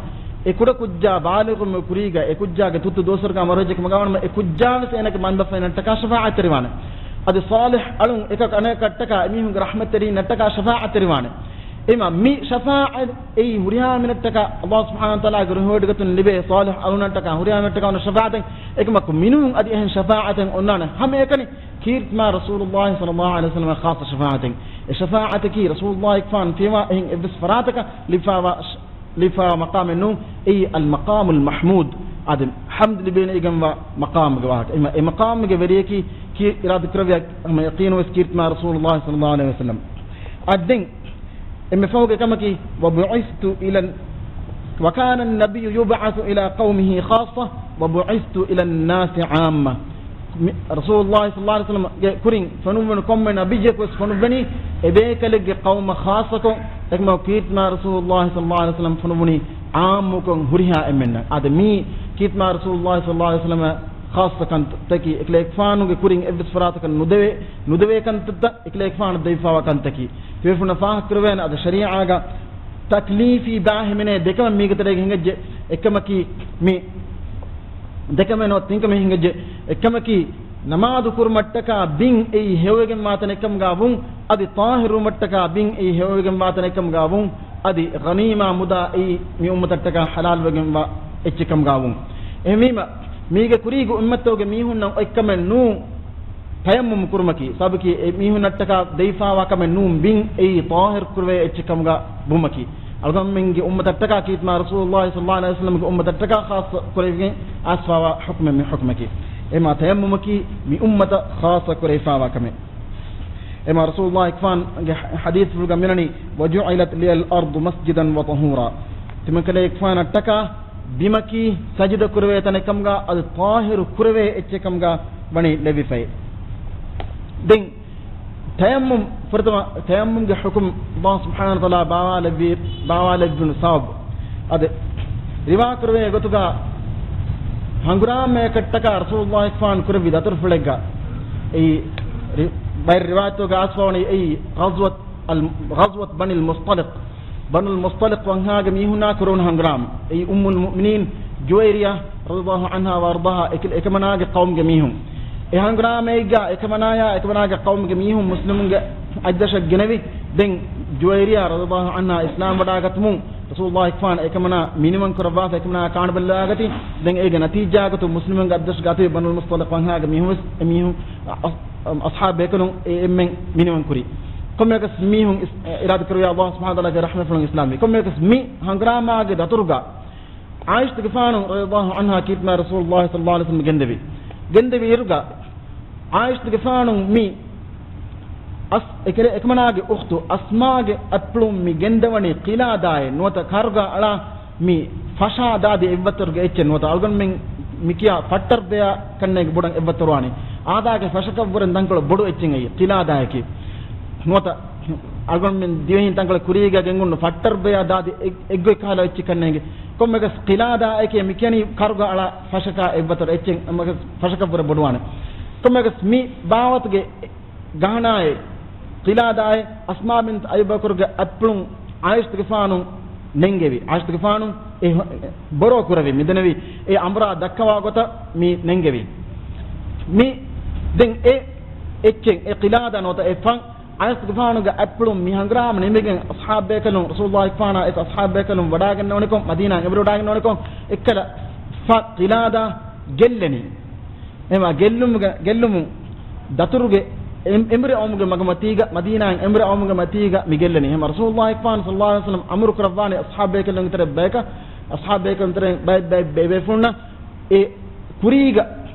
އެ ކުޑަކުއްޖާ ބާލިޣުވުމުގެ ކުރީގަ އެ ކުއްޖާގެ ތުއްތު ދުވަސްވަރުގަ މަރުވެއްޖެ ކަމުގަ ވާނަމަ، އެ ކުއްޖާވެސް އޭނަގެ މަންބަފައިންނަށްޓަކާ ޝަފާޢަތްތެރިވާނެ. އަދި ޞާލިޙް އަޅުން އެކަކު އަނެކަކަށްޓަކާ އެމީހުންގެ ރަޙްމަތްތެރީންނަށްޓަކާ ޝަފާޢަތްތެރިވާނެ. އެމަ މި ޝަފާޢަތް އެއީ ހުރިހާ މިނަށްޓަކާ ﷲ ސުބްޙާނަހޫ ވަތަޢާލާގެ ރުހިވޮޑިގަތުން ލިބޭ ޞާލިޙު އަހުލުންނަށްޓަކާ ހުރިހާ މިނަށްޓަކާ އޮންނަ ޝަފާޢަތެއް. އެކަމަކު މިނޫން އަދި އެހެން ޝަފާޢަތެއް އޮންނާނެ. ހަމައެކަނި ކީރިތިމާ ރަސޫލުﷲ ޞައްލަﷲ ޢަލައިހި ވަސައްލަމަ ޚާއްޞަ ޝަފާޢަތެއް. އެ ޝަފާޢަތަކީ ރަސޫލުﷲ ފާން ފިޔަވާ އެހެން އެއްވެސް ފަރާތަކަށް ލިބިފާވާ، ލިބިފާވާ މަޤާމެއް ނޫން. އެއީ އަލް މަޤާމުލް މަޙްމޫދު. އާދެ، ޙަމްދު ލިބޭނެ އިގަންވާ މަޤާމުގެ ވާހަކަ. އެމަ، އެ މަޤާމުގެ ވެރިޔަކީ ކީ އިރާދަ ކުރެއްވިޔާ ހަމަ ޔަޤީނުވެސް ކީރިތިމާ ރަސޫލުﷲ ޞައްލަﷲ ޢަލައިހި ވަސައްލަމް. އަދި ދެން އެންމެ ފަހުގެ ކަމަކީ، وبعثت إلى، وكان النبي يبعث إلى قومه خاصة، وبعثت إلى الناس عامة. މި، ރަސޫލުﷲ ޞައްލަﷲ ޢަލައިހި ވަސައްލަމަގެ ކުރިން ފޮނުއްވުނު ކޮންމެ ނަބިއްޔަކުވެސް ފޮނުއްވަނީ އެބޭކަލެއްގެ ޤައުމަށް ޚާއްޞަކޮށް. އެކަމަކު ކީރިތިމާ ރަސޫލުﷲ ޞައްލަﷲ ޢަލައިހި ވަސައްލަމަ ފޮނުއްވުނީ ޢާއްމުކޮށް ހުރިހާ އެންމެންނަށް. އާދެ، މީ ކީރިތިމާ ރަސޫލުﷲ ޞައްލަﷲ ޢަލައިހި ވަސައްލަމަ ޚާއްޞަ ކަންތައްތަކީ، އެކަލޭގެފާނުގެ ކުރިން އެއްވެސް ފަރާތަކަށް ނުދެވޭ، ނުދެވޭ ކަންތައްތައް އެކަލޭގެފާނަށް ދެވިފާވާ ކަންތަކީ. ތިބޭފުޅުންނަށް ފާހަގަ ކުރެވޭނެ އަދި ޝަރީޢާގަ ތަކްލީފީ ބައެއް ހިމެނޭ ދެކަމެއް މީގެ ތެރޭގަ ހިނގައްޖެ. އެއްކަމަކީ މި ދެކަމެއް ނުވަތަ ތިންކަމެއް ހިނގައްޖެ. އެއްކަމަކީ، ނަމާދު ކުރުމަށްޓަކާ ބިން އެއީ ހެޔޮވެގެންވާ ތަނެއްކަމުގާ ވުން، އަދި ޠާހިރުވުމަށްޓަކާ ބިން އެއީ ހެޔޮވެގެންވާ ތަނެއްކަމުގާ ވުން، އަދި ޣަނީމާ މުދާ އެއީ މި އުއްމަތަށްޓަކާ ޙަލާލުވެގެންވާ އެއްޗެއްކަމުގާ ވުން. އެހެންވީމަ، މީގެ ކުރީގެ އުއްމަތްތަކުގެ މީހުންނަށް އޮތްކަމެއް ނޫން ތަޔައްމުމް ކުރުމަކީ. ސަބަބަކީ އެ މީހުންނަށްޓަކާ ދެވިފާވާ ކަމެއް ނޫން ބިން އެއީ ޠާހިރު ކުރެވޭ އެއްޗެއްކަމުގާ ވުމަކީ. އަޅުގަނޑުމެންގެ އުއްމަތަށްޓަކާ ކީރިތިމާ ރަސޫލުﷲ ޞައްލަﷲ ޢަލައިހި ވަސައްލަމަގެ އުއްމަތަށްޓަކާ ޚާއްޞަ ކުރެވިގެން އައިސްފާވާ ޙުކުމެއް މި ޙުކުމަކީ. އެމާ ތަޔައްމުމަކީ މި އުއްމަތަށް ޚާއްޞަ ކުރެވިފާވާ ކަމެއް. އެމާ ރަސޫލުﷲ އެކަފާންގެ ޙަދީޘްފުޅުގަ މިނަނީ، وجعلت لي الأرض مسجدا وطهورا. ތިމަންކަލޭގެފާނަށްޓަކާ ބިމަކީ ސަޖިދަ ކުރެވޭ ތަނެއްކަމުގާ އަދި ޠާހިރު ކުރެވޭ އެއްޗެއްކަމުގާ ވަނީ ލެއްވިފައި. ދެން ތަޔައްމުމް، ފުރަތަމަ ތަޔައްމުމްގެ ޙުކުމް ﷲ ސުބްޙާނަހޫ ވަތަޢާލާ ބާވާލެއްވި، ބާވާލެއްވުނު ސަބަބު. އަދި ރިވާ ކުރެވޭ ގޮތުގަ ހަނގުރާމައަކަށްޓަކާ ރަސޫލުﷲ އެކަފާން ކުރެއްވި ދަތުރުފުޅެއްގަ އެއީ ރި-، ބައެއް ރިވާޔަތުގަ އައިސްފަވަނީ އެއީ ޣަޒްވަތް އަލް، ޣަޒްވަތް ބަނިލް މުޞްޠަލިޤް. ބަނުލް މުޞްޠަލިޤް ވަންހާގެ މީހުންނާ ކުރެވުނު ހަނގުރާމަ. އެއީ އުއްމުލް މުއުމިނީން ޖުވައިރިޔާ ރަޟިޔަﷲ ޢަންހާ ވައަރްޟާހާ އެކަ-، އެކަމަނާގެ ޤައުމުގެ މީހުން. އެ ހަނގުރާމައިގާ އެކަމަނާޔާ އެކަމަނާގެ ޤައުމުގެ މީހުން މުސްލިމުންގެ އަތްދަށަށް ގެނެވި، ދެން ޖުވައިރިޔާ ރަޟިޔަﷲ ޢަންހާ އިސްލާމް ވަޑާގަތުމުން ރަސޫލުﷲ އެކަފާން އެކަމަނާ މިނިވަން ކުރައްވާފަ އެކަމަނާ ކާނުބައްލަވާގަތީ. ދެން އޭގެ ނަތީޖާގަތު މުސްލިމުންގެ އަތްދަށުގަ އަތުވި ބަނުލް މުޞްޠަލިޤް ވަންހާގެ މީހުން ވެސް އެމީހުން އަ-، އަ-، އަޞްޙާބު ބޭކަލުން އެ އެންމެން މިނިވަން ކުރި. ކޮންމެއަކަސް މީހުން އިސް-، އިރާދަ ކުރެއްވިޔާ ﷲ ސުބްޙާނަހޫ ވަތަޢާލާގެ ރަޙްމަތްފުޅުން އިސްލާމްވި. ކޮންމެއަކަސް މި ހަނގުރާމާގެ ދަތުރުގަ ޢާއިޝަތުގެފާނު ރަޟިޔަﷲ ޢަންހާ ކީރިތިމާ ރަސޫލުﷲ ޞައްލަﷲ ޢަލައިހި ވަސައްލަމަ ގެންދެވި. ގެންދެވި އިރުގަ ޢާއިޝަތުގެފާނު މި އަސް-، އެކެ-، އެކަމަނާގެ އުޚްތު އަސްމާގެ އަތްޕުޅުން މި ގެންދަވަނީ ޤިލާދާއެއް ނުވަތަ ކާރުގާ އަޅާ މި ފަށާ ދާދި އެއްވަތަރުގެ އެއްޗެއް ނުވަތަ އަޅުގަނޑުމެން މި ކިޔާ ފައްޓަރުބެޔާ ކަންނޭނގެ ބޮޑަށް އެއްވަތަރުވާނީ. އާދާގެ ފަށަކަށްވުރެން ތަންކޮޅެއް ބޮޑު އެއްޗެއް އެއީ ޤިލާދާއަކީ. ނުވަތަ އަޅުގަނޑުމެން ދިވެހިން ތަންކޮޅެއް ކުރީގަ ގެންގުންނު ފައްޓަރުބެޔާ ދާދި އެއް-، އެއްގޮތް ކަހަލަ އެއްޗެއް ކަންނޭނގެ. ކޮންމެއަކަސް ޤިލާދާއެކޭ މި ކިޔަނީ ކާރުގާ އަޅާ ފަށަކާ އެއްވަތަރު އެއްޗެއް، އެކަމަކަސް ފަށަކަށްވުރެ ބޮޑުވާނެ. ކޮންމެއަކަސް މި ބާވަތުގެ ގަހަނާއެއް ޤިލާދާއެއް އަސްމާ ބިންތު އަބީ ބަކުރުގެ އަތްޕުޅުން ޢާއިޝަތުގެފާނު ނެންގެވި. ޢާއިޝަތުގެފާނު އެ ބޮރޯ ކުރެވި މިދެނެވި އެ އަނބުރާ ދައްކަވާ ގޮތަށް މި ނެންގެވި. މި ދެން އެ އެއްޗެއް އެ ޤިލާދާ ނުވަތަ އެ ފަން ޢާއިޝަތުގެފާނުގެ އަތްޕުޅުން މި ހަނގުރާމަ ނިމިގެން އަޞްޙާބު ބޭކަލުން ރަސޫލުﷲ އެކަފާނާ އެސް އަޞްޙާބު ބޭކަލުން ވަޑާގެންނެވުނިކޮށް މަދީނާއަށް އެނބުރި ވަޑާގެންނެވުނިކޮށް އެއްކަލަ ފަ ޤިލާދާ ގެއްލެނީ. އެމާ ގެއްލުމުގެ، ގެއްލުމުން ދަތުރުގެ އެން-، އެނބުރި އައުމުގެ މަގު މަތީގަ، މަދީނާއިން އެނބުރި އައުމުގެ މަތީގަ މި ގެއްލެނީ. ހަމަ ރަސޫލުﷲ އެކަފާނު ޞައްލަﷲ ޢަލައިހި ވަސައްލަމަ އަމުރު ކުރައްވާނެ އަޞްޙާބު ބޭކަލުންގެ ތެރެއިން ބަޔަކަށް، އަޞްޙާބު ބޭކަލުންގެ ތެރެއިން ބައެއް، ބައެއް ބޭބޭފުޅުންނަށް އެ ކުރީގަ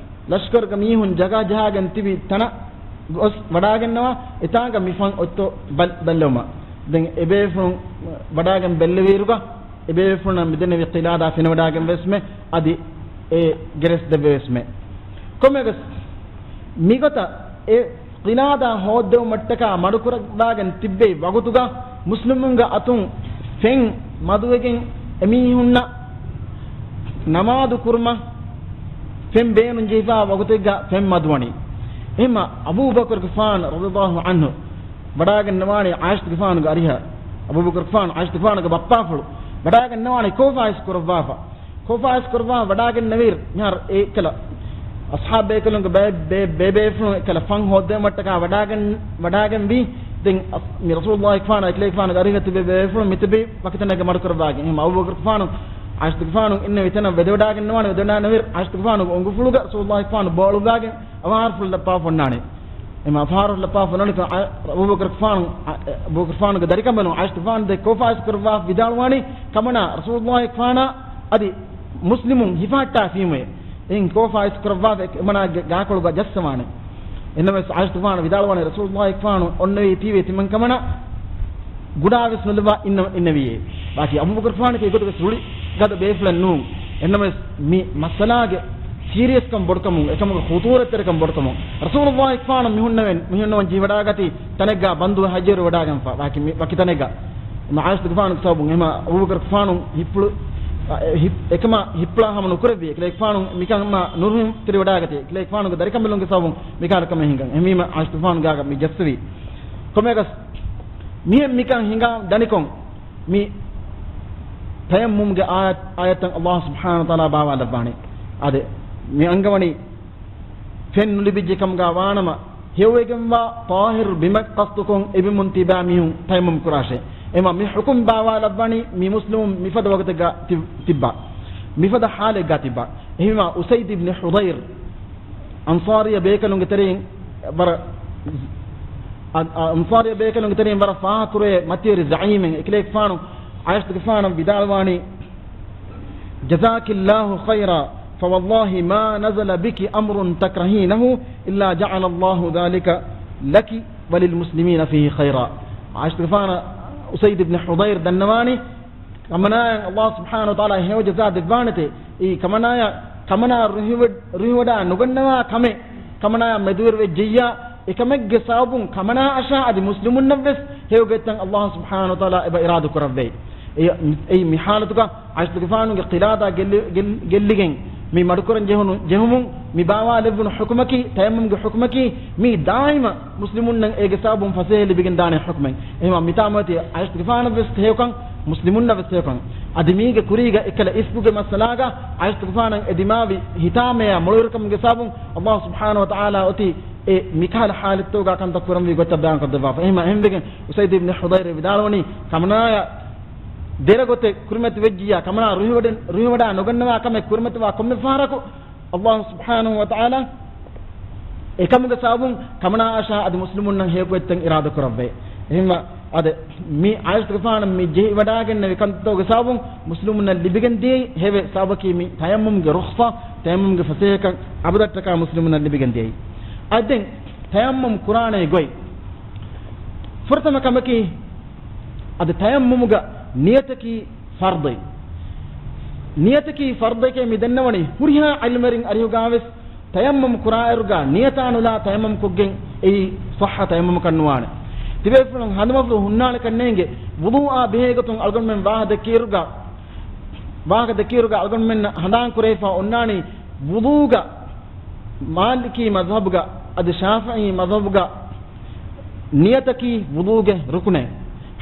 ލަޝްކަރުގެ މީހުން ޖަގާ ޖަހާގެން ތިބި ތަނަށް ގޮސް ވަޑާގެންނަވާ، އެތާނގަ މި ފަން އޮތްތޯ ބަލް-، ބައްލަވުމަށް. ދެން އެބޭފުޅުން ވަޑާގެން ބެއްލެވިއިރުގަ، އެބޭފުޅުންނަށް މިދެންނެވި ޤިލާދާ ފެނިވަޑާގެން ވެސްމެ، އަދި އެ ގެރެސް ދެއްވެވެސްމެ. ކޮންމެއަކަސް މިގޮތަށް އެ ޤިލާދާ ހޯއްދެވުމަށްޓަކާ މަޑުކުރައްވާގެން ތިއްބެވި ވަގުތުގަ މުސްލިމުންގެ އަތުން ފެން މަދުވެގެން އެމީހުންނަށް ނަމާދު ކުރުމަށް ފެން ބޭނުން ޖެހިފާ ވަގުތެއްގަ ފެން މަދުވަނީ. އެހެންމަ އަބޫބަކުރުގެފާނު ރަޟިޔަﷲ ޢަންހު ވަޑާގެންނަވާނީ ޢާއިޝަތުގެފާނުގެ އަރިހަށް. އަބޫބަކުރުގެފާނު ޢާއިޝަތުގެފާނުގެ ބައްޕާފުޅު ވަޑާގެންނަވާނީ ކޯފާއިސް ކުރައްވާފަ. ކޯފާއިސް ކުރައްވާ ވަޑާގެންނެވިއިރު، މިހާރު އެކަލަ އަޞްޙާބު ބޭކަލުންގެ ބޭ-، ބޭ-، ބޭބޭފުޅުން އެކަލަ ފަން ހޯއްދެވުމަށްޓަކާ ވަޑާގެން-، ވަޑާގެންވީ. ދެން މި ރަސޫލުﷲ ފާނާ އެކަލޭގެފާނުގެ އަރިހަށް ތިބި ބޭފުޅުން މިތިބީ ވަކި ތަނެއްގަ މަޑުކުރައްވާގެން. އެހެން އަބޫބަކުރު ފާނު ޢާއިޝަތުގެފާނު އިންނެވި ތަނަށް ވެދެވަޑާގެންނަވާނެ. ވެދެވަޑާނެވި ޢާއިޝަތުގެފާނުގެ އުނގުފުޅުގަ ރަސޫލުﷲ ފާނު ބޯޅުއްވާގެން އަވަހާރަފުޅަށް ލައްޕާފަ އޮންނާނެ. އެމަ އަފާރަށް ލައްޕާފަ އޮންނާނެ. އަ-، އަބޫބަކުރު ފާނު، އަ، އަބޫބަކުރު ފާނުގެ ދަރިކަނބަލުން ޢާއިޝަތުގެފާނު ދެ ކޯފާ އިސްކުރައްވާ ވިދާޅުވާނީ، ކަމަނާ ރަސޫލުﷲ ފާނާ އަދި މުސްލިމުން ހިފަހައްޓާފީމުއެ. އެހެން ކޯފާ އިސްކުރައްވާފަ އެ-، އެމަނާގެ ގާކޮޅުގަ ޖައްސަވާނެ. އެންނަމަވެސް ޢާއިޝަތުގެފާނު ވިދާޅުވާނެ، ރަސޫލުﷲ ފާނު އޮންނެވީ ތީވެ ތިމަން ކަމަނާ ގުޑާވެސް ނުލައްވާ އިންނަ-، އިންނެވީއޭ. ބާކީ އަބޫބަކުރު ފާނަކީ އެގޮތުގެ ސުޅި ގަދަ ބޭފުޅެއް ނޫން. އެންނަމަވެސް މި މައްސަލާގެ ސީރިއަސްކަން ބޮޑުކަމުން، އެކަމުގެ ޚުޠޫރަތްތެރިކަން ބޮޑުކަމުން، ރަސޫލުﷲ ފާނު މިހުންނަވަން، މިހުންނަވަން ޖެހިވަޑާގަތީ ތަނެއްގަ ބަންދު ހައްޔަރު ވަޑާގެންފަ، ވަކި މި-، ވަކި ތަނެއްގަ. އެމަ ޢާއިޝަތުގެފާނުގެ ސަބަބުން، އެމަ އަބޫބަކުރު ފާނު ހިއްޕުޅު-، އެ، ހިއް-، އެކަމާ ހިއްޕުޅާ ހަމަ ނުކުރެއްވި. އެކަލޭގެފާނު މިކަމާ ނުރުހިން ތިރިވަޑާގަތީ. އެކަލޭގެފާނުގެ ދަރިކަނބަލުންގެ ސަބަބުން މިކަހަލަ ކަމެއް ހިނގަން. އެހެންވީމަ ޢާއިޝަތުގެފާނު ގާގަ މި ޖައްސެވީ. ކޮމެކަސް މިހެން މިކަން ހިނގާ ދަނިކޮށް، މި ތަޔައްމުމްގެ އާޔަތް، އާޔަތްތައް ﷲ ސުބްޙާނަހޫ ވަތަޢާލާ ބާވާލައްވާނެ. އާދެ، މި އަންގަވަނީ ފެން ނުލިބިއްޖެ ކަމުގަ ވާނަމަ، ހެޔޮވެގެންވާ ޠާހިރު ބިމަށް ޤަޞްދުކޮށް އެބިމުން ތިބާ މީހުން ތަޔައްމުމް ކުރާށޭ. އެމަ މި ޙުކުމް ބާވާލައްވަނީ މި މުސްލިމުން މިފަދަ ވަގުތެއްގަ ތި-، ތިއްބާ. މިފަދަ ޙާލެއްގަ ތިއްބާ. އެހެންވީމަ އުސައިދު ބިން ޙުޟައިރު އަންޞާރީ ބޭކަލުންގެ ތެރެއިން ވަރަށް، އަ-، އަ-، އަންޞާރީ ބޭކަލުންގެ ތެރެއިން ވަރަށް ފާހަގަކުރެވޭ މަތިވެރި ޒަޢީމެއް. އެކަލޭގެފާނު ޢާއިޝަތުގެފާނަށް ވިދާޅުވާނީ، جزاك الله خيرا، فوالله ما نزل بك أمر تكرهينه إلا جعل الله ذلك لك وللمسلمين فيه خيرا. ޢާއިޝަތުގެފާނަށް އުސައިދު ބިން ޙުޟައިރު ދަންނަވާނީ، ކަމަނާއަށް ﷲ ސުބްޙާނަހޫ ވަތަޢާލާ ހެޔޮ ޖަޒާ ދެއްވާނެތޭ. އެއީ ކަމަނާއަށް، ކަމަނާ ރުހިވެ-، ރުހިވަޑާ ނުގަންނަވާ ކަމެއް، ކަމަނާއަށް މެދުވެރިވެއްޖެއްޔާ، އެކަމެއްގެ ސަބަބުން ކަމަނާއަށާ އަދި މުސްލިމުންނަށްވެސް ހެޔޮ ގޮތްތައް ﷲ ސުބްޙާނަހޫ ވަތަޢާލާ އެބަ އިރާދަކުރައްވައި. އެ-، އެއީ މި ޙާލަތުގަ ޢާއިޝަތުގެފާނުގެ ޤިލާދާ ގެއްލި-، ގެއް-، ގެއްލިގެން މި މަޑުކުރަން ޖެހުނު، ޖެހުމުން މި ބާވާލެއްވުނު ޙުކުމަކީ، ތަޔައްމުމްގެ ޙުކުމަކީ، މީ ދާއިމަށް މުސްލިމުންނަށް އޭގެ ސަބަބުން ފަސޭހަ ލިބިގެން ދާނެ ޙުކުމެއް. އެހެންވީމަ މިތާމަތި ޢާއިޝަތުގެފާނަށްވެސް ހެޔޮކަން، މުސްލިމުންނަށްވެސް ހެޔޮކަން. އަދި މީގެ ކުރީގަ އެއްކަލަ އިފްކުގެ މައްސަލާގަ ޢާއިޝަތުގެފާނަށް އެ ދިމާވި ހިތާމަޔާ މޮޅުވެރިކަމުގެ ސަބަބުން ﷲ ސުބްޙާނަހޫ ވަތަޢާލާ އޮތީ އެ މިކަހަލަ ޙާލަތްތަކުގަ ކަންތައް ކުރަންވީ ގޮތްތައް ބަޔާންކޮށްދެއްވާފަ. އެހެންމަ އެހެންވެގެން އުސައިދު ބިން ޙުޟައިރު ވިދާޅުވަނީ، ކަމަނާޔަށް ދެރަ ގޮތެއް ކުރިމަތި ވެއްޖިއްޔާ، ކަމަނާ ރުހިވަޑި-، ރުހިވަޑާ ނުގަންނަވާ ކަމެއް ކުރިމަތިވާ ކޮންމެ ފަހަރަކު، ﷲ ސުބްޙާނަހޫ ވަތަޢާލާ އެކަމުގެ ސަބަބުން ކަމަނާއަށާ އަދި މުސްލިމުންނަށް ހެޔޮ ގޮތްތައް އިރާދަކުރައްވައި. އެހެންވީމަ އަދި މި ޢާއިޝަތުގެފާނަށް މި ޖެހިވަޑާގެންނެވި ކަންތައްތަކުގެ ސަބަބުން މުސްލިމުންނަށް ލިބިގެން ދިޔައީ ހެވެ، ސަބަބަކީ މި ތަޔައްމުމްގެ ރުޚްޞާ، ތަޔައްމުމްގެ ފަސޭހަކަން އަބަދަށްޓަކާ މުސްލިމުންނަށް ލިބިގެން ދިޔައީ. އަދި ދެން ތަޔައްމުމް ކުރާނޭ ގޮތް. ފުރަތަމަ ކަމަކީ، އަދި ތަޔައްމުމުގަ ނިޔަތަކީ ފަރްޟެއް. ނިޔަތަކީ ފަރްޟެކޭ މި ދެންނަވަނީ ހުރިހާ ޢިލްމުވެރިން އަރިހުގާވެސް ތަޔައްމުމް ކުރާއިރުގަ ނިޔަތާ ނުލާ ތަޔައްމުމް ކޮށްގެން އެއީ ޞައްޙަ ތަޔައްމުމަކަށް ނުވާނެ. ތިބޭފުޅުން ހަނދުމަފުޅު ހުންނާނެކަން ނޭނގެ، ވުޟޫއާ ބެހޭގޮތުން އަޅުގަނޑުމެން ވާހަކަ ދެއްކިއިރުގަ، ވާހަކަ ދެއްކިއިރުގަ އަޅުގަނޑުމެންނަށް ހަނދާން ކުރެވިފަ އޮންނާނީ ވުޟޫގަ މާލިކީ މަޒްހަބުގަ އަދި ޝާފިޢީ މަޒްހަބުގަ ނިޔަތަކީ ވުޟޫގެ ރުކުނެއް.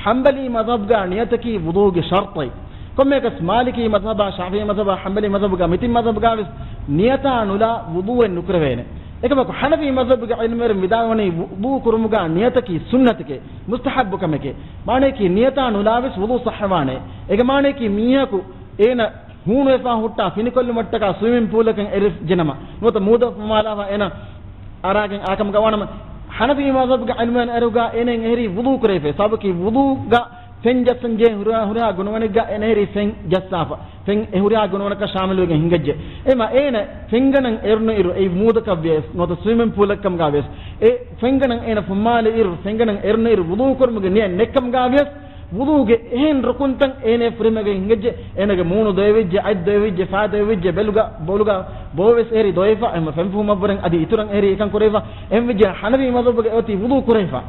ޙަންބަލީ މަޒްހަބުގަ ނިޔަތަކީ ވުޟޫގެ ޝަރުޠެއް. ކޮންމެއަކަސް މާލިކީ މަޒްހަބާ، ޝާފިޢީ މަޒްހަބާ، ޙަންބަލީ މަޒްހަބުގަ މި ތިން މަޒްހަބުގަވެސް ނިޔަތާ ނުލާ ވުޟޫއެއް ނުކުރެވޭނެ. އެކަމަކު ޙަނަފީ މަޒްހަބުގެ ޢިލްމުވެރިން ވިދާޅުވަނީ ވުޟޫ ކުރުމުގަ ނިޔަތަކީ ސުންނަތެކޭ، މުސްތަޙައްބު ކަމެކޭ. މާނަޔަކީ ނިޔަތާ ނުލާވެސް ވުޟޫ ޞައްޙަވާނެ. އޭގެ މާނަޔަކީ މީހަކު އޭނަ ހޫނުވެފަ ހުއްޓާ ފިނިކޮށްލުމަށްޓަކާ ސްވިމިން ޕޫލަކަށް އެރި ޖެނަމަ ނުވަތަ މޫދަށް ފުމާލާފަ އޭނަ އަރާގެން އާކަމުގަ ވާނަމަ، ޙަނަފީ މަޒްހަބުގެ ޢިލްމުވެރިން އަރިހުގަ އޭނައަށް އެހެރީ ވުޟޫ ކުރެވިފަ. ސަބަބަކީ ވުޟޫގަ ފެން ޖައްސަން ޖެހޭ ހުރިހާ، ހުރިހާ ގުނަވަނެއްގަ އޭނަ އެހެރީ ފެން ޖައްސާފަ. ފެން އެ ހުރިހާ ގުނަވަނަކަށް ޝާމިލުވެގެން ހިނގައްޖެ. އެމަ އޭނަ ފެންގަނަން އެރުނުއިރު، އެ މޫދަކަށް ވިޔަސް ނުވަތަ ސްވިމިން ޕޫލަކަށް ކަމުގަ ވިޔަސް، އެ ފެންގަނަން އޭނަ ފުމާލި އިރު، ފެންގަނަން އެރުނުއިރު ވުޟޫ ކުރުމުގެ ނިޔަތް ނެތްކަމުގަ ވިޔަސް، ވުޟޫގެ އެހެން ރުކުންތައް އޭނަ ފުރިހަމަވެގެން ހިނގައްޖެ. އޭނަގެ މޫނު ދޮވެވިއްޖެ، އަތް ދޮވެވިއްޖެ، ފައި ދޮވެވިއްޖެ، ބެލުގަ، ބޮލުގަ، ބޯވެސް އެހެރީ ދޮވެފަ. އެހެން ފެންފުހުމަށްވުރެން އަދި އިތުރަށް އެހެރީ އެކަން ކުރެވިފަ. އެހެންވެއްޖެ ޙަނަފީ މަޒްހަބުގަ އޮތީ ވުޟޫ ކުރެވިފަ.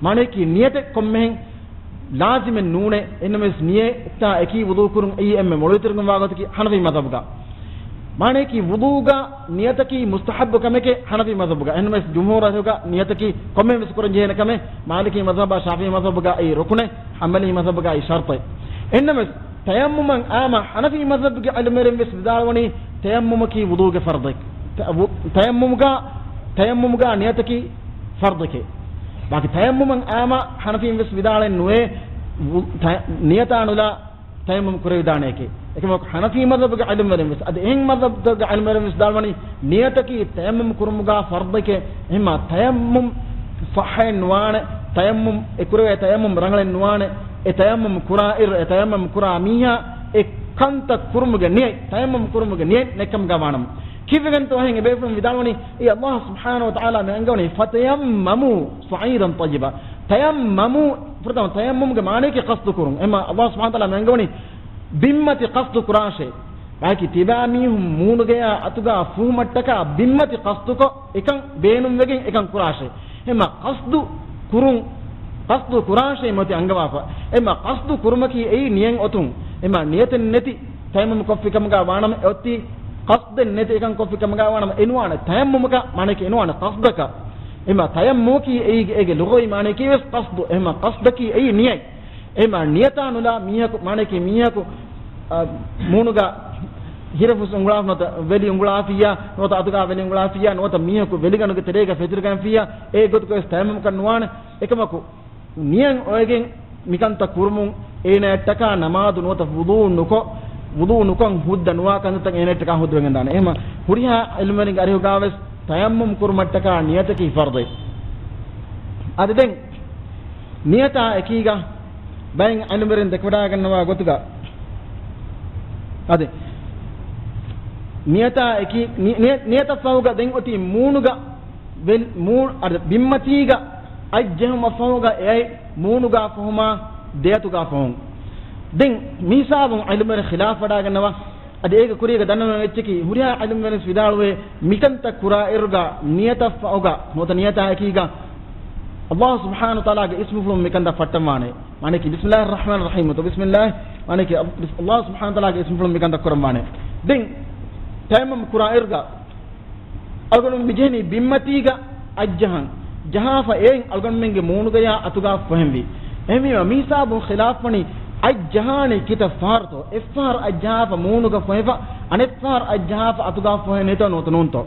މާނަޔަކީ ނިޔަތެއް ކޮންމެހެން ލާޒިމެއް ނޫނޭ. އެހެންނަމަވެސް ނިޔަތާ އެކީ ވުޟޫ ކުރުން އެއީ އެންމެ މޮޅުވިތިރިން ވާ ގޮތަކީ ޙަނަފީ މަޒްހަބުގަ. މާނަޔަކީ ވުޟޫގަ ނިޔަތަކީ މުސްތަޙައްބު ކަމެކޭ ޙަނަފީ މަޒްހަބުގަ. އެހެންނަމަވެސް ޖުމްހޫރު އަރިހުގަ ނިޔަތަކީ ކޮންމެހެން ވެސް ކުރަން ޖެހޭނެ ކަމެއް. މާލިކީ މަޒްހަބާ ޝާފިޢީ މަޒްހަބުގަ އެއީ ރުކުނެއް، ޙަންބަލީ މަޒްހަބުގަ އެއީ ޝަރުޠެއް. އެހެންނަމަވެސް ތަޔައްމުމަށް އާމަ ޙަނަފީ މަޒްހަބުގެ ޢިލްމުވެރިން ވެސް ވިދާޅުވަނީ ތަޔައްމުމަކީ ވުޟޫގެ ފަރްޟެއް. ތަ-، ވު-، ތަޔައްމުމުގަ، ތަޔައްމުމުގަ ނިޔަތަކީ ފަރްޟެކޭ. ބާކީ ތަޔައްމުމަށް އާމަ ހަނަފީން ވެސް ވިދާޅެއް ނުވޭ، ވު-، ތަ-، ނިޔަތާ ނުލާ ތަޔައްމުމް ކުރެވިދާނެއެކޭ. އެކަމަކު ހަނަފީ މަޛްހަބުގެ ޢިލްމުވެރިން ވެސް، އަދި އެހެން މަޛްހަބުތަކުގެ ޢިލްމުވެރިން ވެސް ވިދާޅުވަނީ، ނިޔަތަކީ ތަޔައްމުމް ކުރުމުގާ ފަރްޟެކޭ. އެހެންމާ ތަޔައްމުމް ޞައްޙައެއް ނުވާނެ، ތަޔައްމުމް އެ ކުރެވޭ ތަޔައްމުމް ރަނގަޅެއް ނުވާނެ، އެ ތަޔައްމުމް ކުރާ އިރު، އެ ތަޔައްމުމް ކުރާ މީހާ އެ ކަންތައް ކުރުމުގެ ނިޔަތް، ތަޔައްމުމް ކުރުމުގެ ނިޔަތް ނެއްކަމުގާ ވާނަމަ. ކީއްވެގެންތޯ އެހެން އެބޭފުޅުން ވިދާޅުވަނީ، އެ ﷲ ސުބްޙާނަހޫ ވަތަޢާލާ މި އަންގަވަނީ، "ފަތަޔައްމަމޫ ޞަޢީދަން ޠައްޔިބާ." ތަޔައްމަމޫ، ފުރަތަމަ ތަޔައްމުމްގެ މާނަޔަކީ ޤަޞްދު ކުރުން. އެހެންމާ ﷲ ސުބްޙާނަހޫ ވަތަޢާލާ މި އަންގަވަނީ ބިންމަތި ޤަޞްދު ކުރާށޭ. ބާކީ ތިބާ މީހުން މޫނުގަޔާ އަތުގާ ފުހުމަށްޓަކާ ބިންމަތި ޤަޞްދުކޮށް، އެކަން ބޭނުންވެގެން އެކަން ކުރާށޭ. އެހެންމާ ޤަޞްދު ކުރުން، ޤަޞްދު ކުރާށޭ މިއޮތީ އަންގަވާފަ. އެހެންމާ ޤަޞްދު ކުރުމަކީ އެއީ ނިޔަތް އޮތުން. އެހެންމާ ނިޔަތެއް ނެތި ތަޔައްމުމް ކޮށްފި ކަމުގާ ވާނަމަ، އެ އޮތީ ޤަޞްދެއް ނެތި އެކަން ކޮށްފި ކަމުގާ ވާނަމަ، އެ ނުވާނެ ތަޔައްމުމަކަށް، މާނައަކީ އެ ނުވާނެ ޤަޞްދަކަށް. އެހެންމާ ތަޔައްމުމަކީ އެއީ، އޭގެ ލުޣަވީ މާނައަކީ ވެސް ޤަޞްދު. އެހެންމާ ޤަޞްދަކީ އެއީ ނިޔަތް. އެހެންމާ ނިޔަތާ ނުލާ މީހަކު، މާނައަކީ މީހަކު، އަ، މޫނުގަ ހިރަފުސް އުނގުޅާފަ ނުވަތަ ވެލި އުނގުޅާފިއްޔާ، ނުވަތަ އަތުގަ ވެލި އުނގުޅާފިއްޔާ، ނުވަތަ މީހަކު ވެލިގަނޑުގެ ތެރޭގަ ފެތުރިގަންފިއްޔާ، އެ ގޮތުގަ ވެސް ތަޔައްމުމަކަށް ނުވާނެ. އެކަމަކު، ނިޔަތް އޮވެގެން މިކަންތައް ކުރުމުން އޭނައަށްޓަކާ ނަމާދު ނުވަތަ ވުޟޫ ނުކޮށް، ވުޟޫ ނުކޮށް ހުއްދަ ނުވާ ކަންތައްތައް އޭނައަށްޓަކާ ހުއްދަވެގެން ދާނެ. އެހެންމަ ހުރިހާ ޢިލްމުވެރިންގެ އަރިހުގާވެސް ތަޔައްމުމް ކުރުމަށްޓަކާ ނިޔަތަކީ ފަރްޟެއް. އަދި ދެން ނިޔަތާ އެކީގަ ބައެއް ޢިލްމުވެރިން ދެކެވަޑައިގަންނަވާ ގޮތުގަ، އަދި ނިޔަތާ އެކީ، ނި-، ނިޔަ-، ނިޔަތަށްފަހުގަ ދެން އޮތީ މޫނުގަ ވެލް-، މޫ-، އަދި ބިންމަތީގަ އަތްޖެހުމަށްފަހުގަ އެއަތް މޫނުގާ ފޮހުމާ، ދެއަތުގާ ފޮހުން. ދެން މިހިސާބުން ޢިލްމުވެރިން ޚިލާފް ވަޑައިގަންނަވާ. އަދި އޭގެ ކުރީގަ ދަންނަވަން އެއްޗަކީ، ހުރިހާ ޢިލްމުވެރިން ވެސް ވިދާޅުވޭ، މިކަންތައް ކުރާ އިރުގަ ނިޔަތަށްފަހުގަ ނުވަތަ ނިޔަތާ އެކީގަ ﷲ ސުބްޙާނަހޫ ވަތަޢާލާގެ އިސްމުފުޅުން މިކަންތައް ފައްޓަންވާނެ. މާނައަކީ، بسم الله الرحمن الرحيم ނުވަތަ بسم الله، މާނައަކީ، ﷲ ސުބްޙާނަހޫ ވަތަޢާލާގެ އިސްމުފުޅުން މިކަންތައް ކުރަންވާނެ. ދެން ތަޔައްމަމް ކުރާ އިރުގަ އަޅުގަނޑު މިޖެހެނީ ބިންމަތީގަ އަތްޖަހަން. ޖަހާފަ އެއިން އަޅުގަނޑުމެންގެ މޫނުގަޔާ އަތުގާ ފޮހެންވީ. އެހެންވީމަ މިހިސާބުން ޚިލާފްވަނީ، އަތްޖަހާނީ ކިތައް ފަހަރުތޯ؟ އެއްފަހަރު އަތްޖަހާފަ މޫނުގަ ފޮހެފަ، އަނެއްފަހަރު އަތްޖަހާފަ އަތުގާ ފޮހެނީތޯ ނުވަތަ ނޫންތޯ؟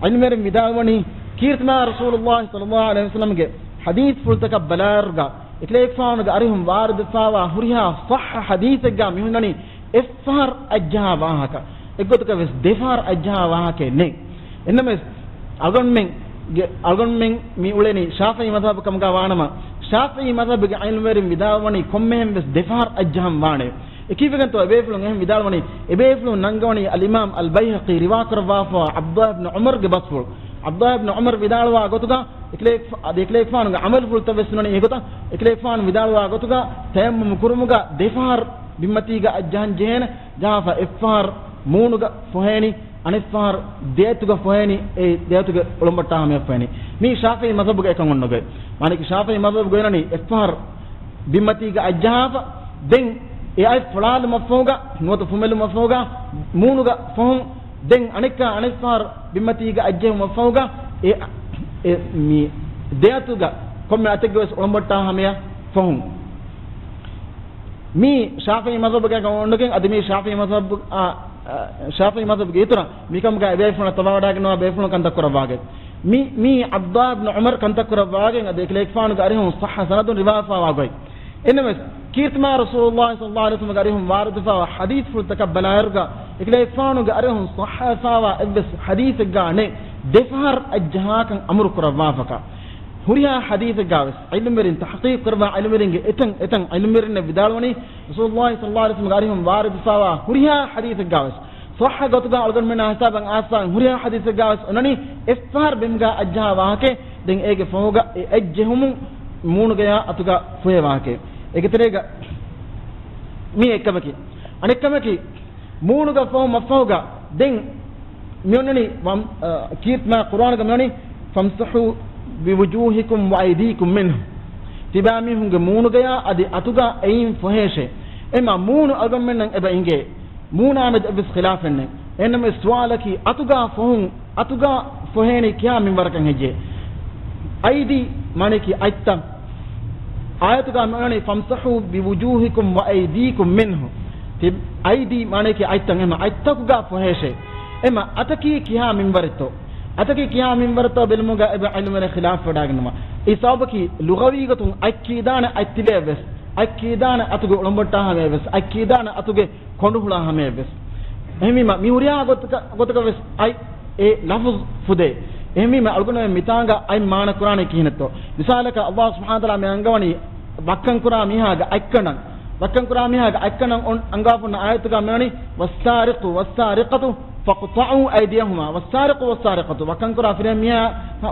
ޢިލްމުވެރިން ވިދާޅުވަނީ، ކީރިތިމާ ރަސޫލުﷲ ޞައްލަﷲ ޢަލައިހި ވަސައްލަމްގެ ޙަދީޘްފުޅުތަކަށް ބަލާއިރުގަ، އެކަލޭގެފާނުގެ އަރިހުން ވާރިދުވެފާވާ ހުރިހާ ޞައްޙަ ޙަދީޘެއްގަ މިހުންނަނީ އެއްފަހަރު އަތްޖަހާ ވާހަކަ، އެއްގޮތަކަށް ވެސް ދެފަހަރު އަތްޖަހާ ވާހަކައެއް ނެތް. އެހެންނަމަވެސް، އަޅުގަނޑުމެންގެ، އަޅުގަނޑުމެން މި އުޅެނީ ޝާފިޢީ މަޛްހަބު ކަމުގަ ވާނަމަ، ޝާފިޢީ މަޛްހަބުގެ ޢިލްމުވެރިން ވިދާޅުވަނީ ކޮންމެހެން ވެސް ދެފަހަރު އަތްޖަހަން ވާނެ. އެކީވެގެންތޯ އެބޭފުޅުން އެހެން ވިދާޅުވަނީ؟ އެބޭފުޅުން ނަންގަވަނީ އަލްއިމާމް އަލްބައިހަޤީ ރިވާކުރައްވާފަ ޢަބްދުﷲ ބިން ޢުމަރުގެ ބަސްފުޅު. ޢަބްދުﷲ ބިން ޢުމަރު ވިދާޅުވާ ގޮތުގަ، އެކަލޭ-، އަދި އެކަލޭގެފާނުގެ ޢަމަލުފުޅުތައް ވެސް ނުވަނީ އެގޮތަށް. އެކަލޭގެފާނު ވިދާޅުވާ ގޮތުގަ، ތަޔައްމަމް ކުރުމުގަ ދެފަހަރު ބިންމަތީގަ އަތްޖަހަން ޖެހޭނެ. ޖަހާފަ އެއްފަހަރު މޫނުގަ ފޮހޭނީ، އަނެއްފަހަރު ދެއަތުގަ ފޮހޭނީ، އެ ދެއަތުގެ އޮޅުންބައްޓާ ހަމަޔަށް ފޮހޭނީ. މީ ޝާފިޢީ މަޛްހަބުގަ އެކަން އޮންނަ ގޮތް. މާނައަކީ ޝާފިޢީ މަޛްހަބުގަ އޮންނަނީ އެއްފަހަރު ބިންމަތީގަ އަތްޖަހާފަ، ދެން އެ އަތް ފޮޅާލުމަށްފަހުގަ، ނުވަތަ ފުމެލުމަށްފަހުގަ، މޫނުގަ ފޮހުން، ދެން އަނެއްކާ އަނެއްފަހަރު ބިންމަތީގަ އަތްޖެހުމަށްފަހުގަ، އެ، އެ މި ދެއަތުގަ ކޮންމެ އަތެއްގަ ވެސް އޮޅުންބައްޓާ ހަމަޔަށް ފޮހުން. މީ ޝާފިޢީ މަޛްހަބުގަ އޮންނަގެން އަދި މީ ޝާފިޢީ މަޛްހަބު، އާ، އާ، ޝާފިޢީ މަޛްހަބުގެ އިތުރަށް މިކަމުގަ އެބޭފުޅުން ތަބާވަޑައިގަންނަވާ ބޭފުޅުން ކަންތައް ކުރައްވާގެން. މި، މީ ޢަބްދުﷲ ބިން ޢުމަރު ކަންތައް ކުރައްވާގެން އަދި އެކަލޭގެފާނުގެ އަރިހުން ޞައްޙަ ސަނަދުން ރިވާވެފާވާ ގޮތް. އެހެންނަމަވެސް، ކީރިތިމާ ރަސޫލުﷲ ޞައްލަﷲ ޢަލައިހި ވަސައްލަމްގެ އަރިހުން ވާރިދުވެފާވާ ޙަދީޘްފުޅުތަކަށް ބަލާއިރުގަ، އެކަލޭގެފާނުގެ އަރިހުން ޞައްޙަވެފާވާ އެއްވެސް ޙަދީޘެއްގަ ނެތް ދެފަހަރު އަތްޖަހާކަން އަމުރު ކުރައްވާފަކަށް. ހުރިހާ ޙަދީޘެއްގަވެސް ޢިލްމުވެރިން، ތަޙްޤީޤު ކުރައްވާ ޢިލްމުވެރިންގެ އެތަން އެތަން ޢިލްމުވެރިންނެއް ވިދާޅުވަނީ، ރަސޫލުﷲ ޞައްލަﷲ ޢަލައިހި ވަސައްލަމްގެ އަރިހުން ވާރިދުވެފާވާ ހުރިހާ ޙަދީޘެއްގަވެސް، ޞައްޙަ ގޮތުގަ އަޅުގަނޑުމެންނާ ހިސާބަށް އާސާން ހުރިހާ ޙަދީޘެއްގަވެސް އޮންނަނީ އެއްފަހަރު ބިމުގަ އަތްޖަހާ ވާހަކައެއް، ދެން އޭގެ ފަހުގަ އެ އަތްޖެހުމުން މޫނުގަޔާ އަތުގަ ފޮހޭ ވާހަކައެއް. އޭގެ ތެރޭގަ މީ އެއްކަމަކީ. އަނެއްކަމަކީ، މޫނުގަ ފޮހުމަށްފަހުގަ ދެން މިއޮންނަނީ ވަމް-، އަ، ކީރިތިމާ ޤުރްއާނުގަ މިއޮންނަނީ، "فَامْسَحُوا بِوُجُوهِكُمْ وَأَيْدِيكُمْ مِنْهُ." ތިބާމީހުންގެ މޫނުގަޔާ އަދި އަތުގަ އެއިން ފޮހޭށޭ. އެމަ މޫނު އަޅުގަނޑުމެންނަށް އެބަ އިނގޭ. މޫނާމެދު އެއްވެސް ޚިލާފެއް ނެތް. އެހެންނަމަވެސް ސުވާލަކީ، އަތުގަ ފޮހުން، އަތުގަ ފޮހޭނީ ކިހާ މިންވަރަކަށް ހެއްޔޭ؟ އައިދީ މާނައަކީ އަތްތައް. އާޔަތުގަ މިއޮންނަނީ، "فَامْسَحُوا بِوُجُوهِكُمْ وَأَيْدِيكُمْ مِنْهُ." ތި-، އައިދީ މާނައަކީ އަތްތައް، އެމަ އަތްތަކުގަ ފޮހޭށޭ. އެމަ އަތަކީ ކިހާ މިންވަރެއްތޯ؟ އަތަކީ ކިހާ މިންވަރެއްތޯ ބެލުމުގަ އެބަ ޢިލްމުވެރިން ޚިލާފް ވެޑާގަންނަވާ. އެ ސަބަބަކީ ލުޣަވީ ގޮތުން އަތް ކީދާނެ އަތް ތިލައެއްވެސް، އަތް ކީދާނެ އަތުގެ އުޅުނބައްޓާ ހަމައެއްވެސް، އަތް ކީދާނެ އަތުގެ ކޮނޑު ހުޅާ ހަމައެއްވެސް. އެހެންވީމަ، މި ހުރިހާ ގޮތަކަށް، ގޮތަކަށްވެސް އަތް އެ ލަފުޒު ފުދޭ. އެހެންވީމަ، އަޅުގަނޑުމެން މިތާނގަ އަތް މާނަ ކުރާނީ ކިހިނެއްތޯ؟ މިސާލަކަށް، ﷲ ސުބްޙާނަހޫ ވަތަޢާލާ މި އަންގަވަނީ ވައްކަން ކުރާ މީހާގެ އަތްކަނޑަން، ވައްކަން ކުރާ މީހާގެ އަތްކަނޑަން އޮން-، އަންގާފުން އާޔަތުގަ މިވަނީ، "والسارق والسارقة فاقطعوا أيديهما." والسارق والسارقة، ވައްކަން ކުރާ ފިރިހެން މީހާ،